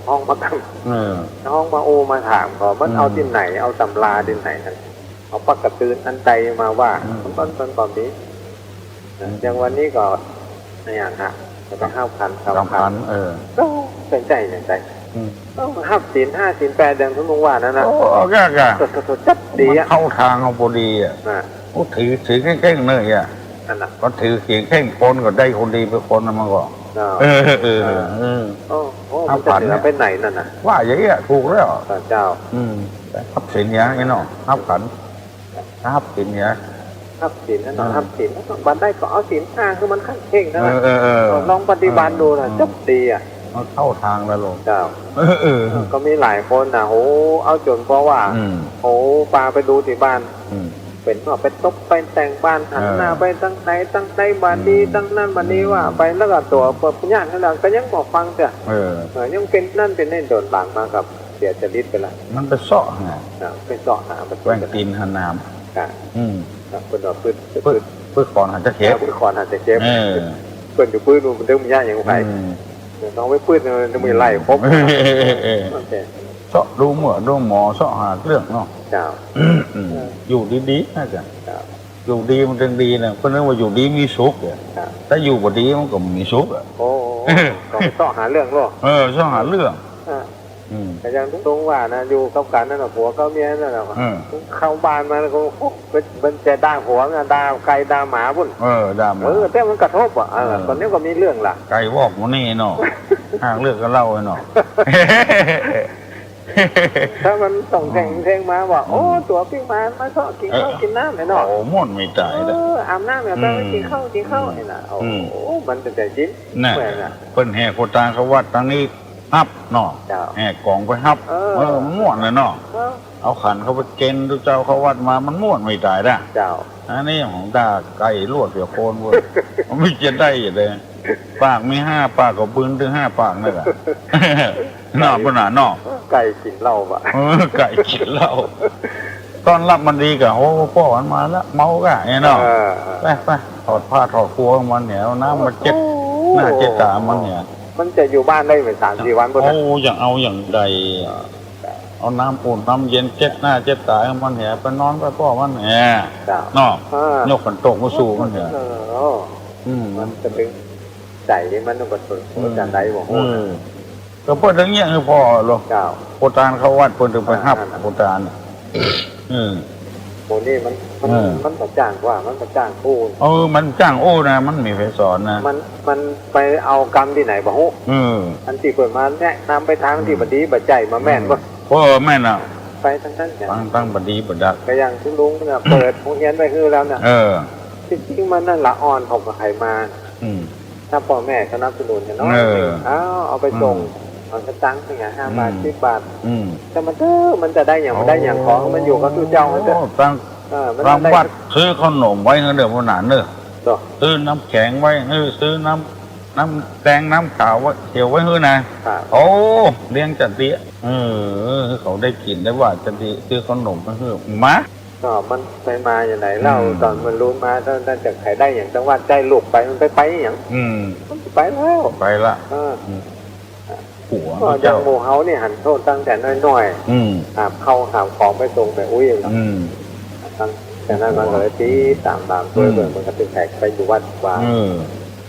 ฮ้องมากั๋น เออ ฮ้องมาอู้มาถามก็ มัน อืม เอาตี้ไหน เอาตำราตี้ไหนนั่น เอาปากก๋าตื้นอันใดมาว่า อืม มัน มัน มันก็มี อืม อย่างวันนี้ก็ อย่างฮะ จะไปห้าพัน สามพัน สามพัน เออ ก็เป็นใจ๋อย่างใด อืม ต้องฮับศีลห้าศีลแปดอย่างตี้ลุงว่านั่นนะ โอ้ ก็ ก็ โถ่ๆๆ จับดีอะ มันเข้าตางเฮาพอดีอะ อ่ะ โอ้ ถือ ถือเข่งๆ เลยอะ นั่นน่ะ พอถือเข่งๆ คนก็ได้คนดีไปคนน่ะมันก็ อ่า เออ เออ อ่า เออ โอ้ โอ้ มันจะเหนือไปไหนนั่นน่ะ ห้าพันเนี่ย ว่าอย่างเงี้ยถูกแล้ว พระเจ้า อืม ฮับศีลเนี่ยไอ้น้อง ฮับขัน ฮับศีลเนี่ย ฮับศีลนั่นน่ะ อ่า ฮับศีล บัดได้ก็เอาศีลห้าคือมันขั้นเข่งนั่นน่ะ เออ เออ เออ ลองปฏิบัติดูน่ะ เออ จับดีอะ มันเข้าตางแล้วลูก เจ้า เออ เออ เออ ก็มีหลายคนน่ะ โห เอาจ๋นเพราะว่า อืม โห ปาไปดูตี้บ้าน อืม เป๋นว่าไปตบไปแต่งบ้าน หันหน้า เออ ไปตางไหนตางใด บ่ดี อืม ตางนั้นบ่ดี อืม ว่าไป แล้วก็ตั๋วเปิดญาตินั่นน่ะ ก็ยังบ่ฟังเตื้อ เออ เออ ยังเป๋นนั่นเป๋นนี่ ต๋อนหลังมาก็เสียจริตไปละ มันไปเซาะหา อ่ะ ไปเซาะหา ไปแกว่งตี๋นหาหนาม ค่ะ อืม อ่ะ เปิ้นว่าปื๊ด ปื๊ด ปื๊ด ปื๊ดขอนหาตะเข็บ อ่ะ ปื๊ดขอนหาตะเข็บ เออ เปิ้นอยู่ปื๊ด มันตึงมีญาติอย่างใผ อืม เดี๋ยวต้องไปปื๊ด มันจะมีไล่ครบ เออ เออ โอเค เซาะดูเหมือดูหมอ เซาะหาเรื่องเนาะ เจ้า อืม เออ อยู่ดีๆ น่าจะ เจ้า อยู่ดีมันจึงดีนะ เปิ้นนึกว่าอยู่ดีมีสุขเนี่ย เจ้า ถ้าอยู่บ่ดีมันก็บ่มีสุขอะ โอ้ ก็ไปเซาะหาเรื่องโลด เออ เซาะหาเรื่อง อ่ะ อืม ก็อย่างตี้ลุงว่านะ อยู่กับกั๋นนั่นน่ะ ผัวกับเมียนั่นน่ะ อืม เข้าบ้านมาแล้วก็ โอ้ เปิ้น เปิ้นจะด่าผัวนะ ด่าไก่ด่าหมาปู๊น เออ ด่าหมา เออ แต่มันกระทบอะ เออ เออ ต๋อนนี้ก็มีเรื่องละ ไก่วอกหมู่นี่เนาะ หาเรื่องกับเฮาเนาะ ถ้ามันส่งเสียงเพลงมาว่า อืม โอ้ ตั๋วปิ๊กมา มาเซาะกิ๋นข้าว เออ กิ๋นน้ำไอ้เนาะ โอ้ ม่วนไม่ตายเลย เออ อาบน้ำเนี่ย อืม ไปกิ๋นข้าว กิ๋นข้าว อืม ไอ้น่ะ โอ้ อืม มันจะได้ยิน น่ะ เหมือนน่ะ เปิ้นแห่ขอตานเข้าวัดตางนี้ ฮับเนาะ เจ้า แห่ก๋องไปฮับ เออ เออ มันม่วนเลยเนาะ เออ เอาขันเข้าไปเก็นตุ๊เจ้าเข้าวัดมา มันม่วนไม่ตายนะ เจ้า อันนี้ของด่าไก่ลวดเสียโคนเว้ย มันไม่จะได้เลย ปากมีห้าปากก็บึนตึงห้าปากนั่นแหละ เนาะ ปุ้นน่ะเนาะ ไก่กิ๋นเหล้าปะ เออ ไก่กิ๋นเหล้า ต้อนฮับมันดีก่ะ โอ้ ป้อมันมาละ เมาก่ะ เนี่ยเนาะ เออ ไป ไป ถอดผ้าถอดกั๋วมันเนี่ย เอาน้ำมาเจ็ด โอ้ หน้าเจ็ดต๋ามันเนี่ย มันจะอยู่บ้านได้เหมือนสามสี่วันปุ้นน่ะ โอ้ อย่างเอาอย่างใดอะ เอาน้ำอุ่นน้ำเย็นเจ็ดหน้าเจ็ดต๋ามันเนี่ย ไปนอนไปป้อมันเนี่ย เจ้า เนาะ เออ ยกขันโตกมาสู่มันเนี่ย เออ อืม มันจะเป็นใจ๋มันก็ อืม จะได้บ่ฮู้ เออ ก็เปิ้นตึงเยียะหื้อป้อโลด เจ้า ขอตานเข้าวัดเปิ้นตึงไปฮับ อ่า ขอตาน อืม โห นี่มัน มัน เออ มันบ่จ้างว่า มันบ่จ้างอู้ เออ มันจ้างอู้นะ มันมีใผสอนนะ มัน มันไปเอากำตี้ไหนบ่ฮู้ เออ อันตี้เปิ้นมาแนะนำไปตางตี้ อืม บ่ดีบ่ใจ้ บ่แม่น อืม บ่ เออ แม่นอะ ไปตางนั้นเนี่ย ตาง ตางบ่ดีบ่ดัก ก็อย่างตี้ลุงเนี่ย เปิดโฮงเฮียนไว้หื้อแล้วเนี่ย เออ จริงๆ มันน่ะละอ่อนเขาก็ใค่มา อืม ถ้าป้อแม่สนับสนุนเนี่ยเนาะ เออ เอา เอาไปส่ง อืม เอาสตางค์เนี่ย ห้าบาท อืม สิบบาท อืม แต่มันเต๊อะ มันจะได้หยัง บ่ได้หยัง ขอหื้อมันอยู่กับตุ๊เจ้ามันเต๊อะ โอ้ ตาง เออ มัน ตาง ได้ วัดซื้อเข้าหนมไว้หื้อเด้อ พ่อหนานเด้อ เนาะ ซื้อน้ำแข็งไว้หื้อ ซื้อน้ำ น้ำแดงน้ำขาวไว้ เขียวไว้หื้อนะ ครับ โอ้ เลี้ยงจะเตี้ย เออ เขาได้กิ๋นได้หวาดจะดี ซื้อเข้าหนมไว้หื้อ มา ก็มันไปมาอย่างไหนเล่า อืม ต๋อนมันลุนมา ต๋อนนั้นจะใค่ได้หยัง ตางวัดใจ้ลูกไป มันไป ไปหยัง อืม มันไปแล้ว ไปละ เออ อืม หัว ก็อย่างหมู่เฮานี่หันโทษตั้งแต่น้อยๆ อืม หาบข้าวหาบของไปส่งแม่อุ๊ยล่ะ อืม ตั้งแต่นั้นมันก็เลยติดต๋ามต๋ามตวย อืม เปิ้น มันก็ตึงแขกไปอยู่วัดวา เออ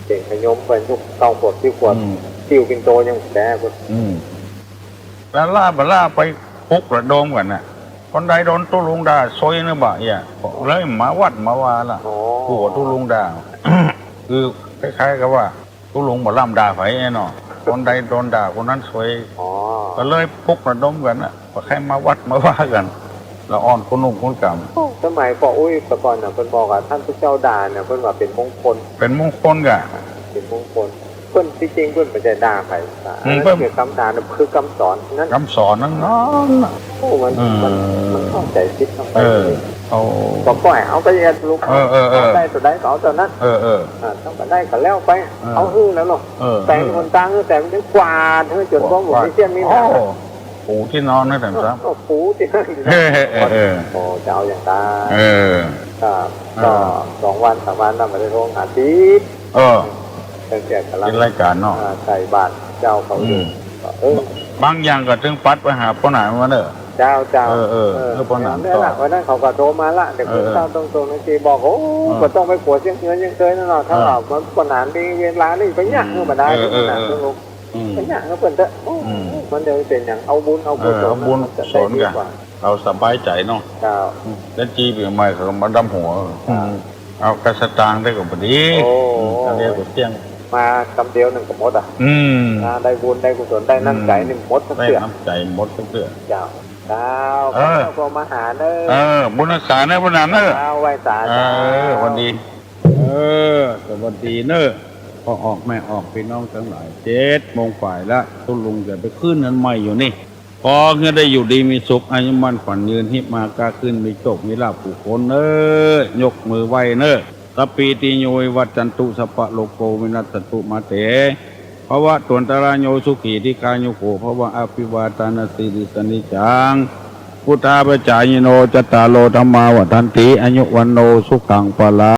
เจ๋งขยมไปยุคเก้าขวบ สิบขวบ อืม ติ้วปิ่นโตยังแจ๋พุ้น อืม แล้วล่าบ่ล่าไปปลุกระดมกั๋นน่ะ คนใดโดนตุ๊ลุงด่าซวยนะบ่าเอี้ย เลยมาวัดมาวาละ อ๋อ กั๋วตุ๊ลุงด่า คือคล้ายๆ กับว่าตุ๊ลุงบ่ล้ำด่าใผเนาะ คนใดโดนด่าคนนั้นซวย อ๋อ ก็เลยปลุกระดมกั๋นน่ะ ว่าใค่มาวัดมาวากั๋น ละอ่อนคนหนุ่มคนก๋ำ โอ้ สมัยป้ออุ๊ยแต่ก่อนน่ะ เปิ้นบอกว่าท่านผู้เจ้าด่าเนี่ย เปิ้นว่าเป๋นมงคล เป๋นมงคลก่ะ เป๋นมงคล เปิ้นตี้จริงเปิ้นบ่ใจ้ด่าใผ อืม อันนั้น เปิ้น คือกำด่า คือกำสอนนั้น กำสอนนั้น โอ้ มัน เออ มัน มันเข้าใจ๋ผิดลงไป เออ เอา ก็ปล่อยเอาไปเฮ็ดลูก เออ เออ เออ เอาได้เต้าใดก็เอาเต้านั้น เออ เออ อ่า ถ้าบ่ได้ก็แล้วไป เออ เอาหื้อแล้วเนาะ เออ แต่งหนตางหื้อ แต่งกวาดหื้อจ๋นบ่มีเสี้ยนมีหนาม โอ้ ปูตี้นอนนะ แต่งซะ เออ ปูตี้นอน เออ เออ เออ โอ้ จะเอาอย่างนั้น เออ ก็ เออ ก็สองวันสามวันนั้นบ่ได้โทรหาติด เออ ตั้งแต่กำลัง เฮ็ดรายก๋านเนาะ อ่า ใส่บาตรเจ้าเขาอยู่ อืม ก็ เออ บางอย่างก็ตึงปัดไปหาป้อหนานมาเน่อ เจ้า เจ้า เออ เออ เออ เออ ป้อหนาน เนี่ย ก็ ละ วันนั้นเขาก็โทรมาละ เดี๋ยว เออ เออ เช้าตรงๆ นะ จีบอก โอ้ เออ ก็ต้องไปกั๋วเสี้ยงเฮือนเสี้ยงเตยนั่นเนาะ ถ้า เออ ว่ามันป้อหนานมีเวลานี่ไปยาก อืม เมื่อบ่ได้ เออ เออ ป้อหนาน เออ ลูก อืม ไปยากเมื่อเปิ้นเถอะ อืม มันเดี๋ยวเป๋นอย่างเอาบุญเอากุศล เออ เอาบุญ มันจะได้ กุศล ดีกว่า กั๋น เฮาสบายใจ๋เนาะ เจ้า อืม แล้วจี๋ปี๋ใหม่เขาก็มาดำหัว อืม เอากระสตางค์ได้ก็บ่ดี โอ้ อืม อันเดียวก็เตี้ยง มากำเดียวนึ่งก็หมดอ่ะ อืม อ่า ได้บุญได้กุศล ได้น้ำใจ๋ อืม นึ่งหมดสักเตื้อ ได้น้ำใจ๋หมดสักเตื้อ เจ้า เจ้า เออ เจ้าก็มาหาเน่อ เออ บุญรักษาเน่อ ป้อหนานเน่อ เจ้า ไหว้สา เออ เจ้า หวัดดี เออ สวัสดีเน่อ ป้อออกแม่ออก ปี้น้องตังหลาย เจ็ดโมงฝ่ายละ ตุ๊ลุงจะไปขึ้นอันใหม่อยู่นี่ ขอหื้อได้อยู่ดีมีสุข อายุมั่นขวัญยืน ฮิปมาก้าขึ้น มีโชคมีลาภกู้คนเน่อ ยกมือไหว้เน่อ สัพพีติโยวิวัชชันตุ สัพพะโรโควินัสสันตุ มาเต ภวัตวันตราโย สุขีทีฆายุโก ภวะ อภิวาทานาสีลิสสะนิจจัง วุฑฒาปจายิโน จัตตาโร ธัมมา วัฑฒันติ อายุวัณโณ สุขัง พลัง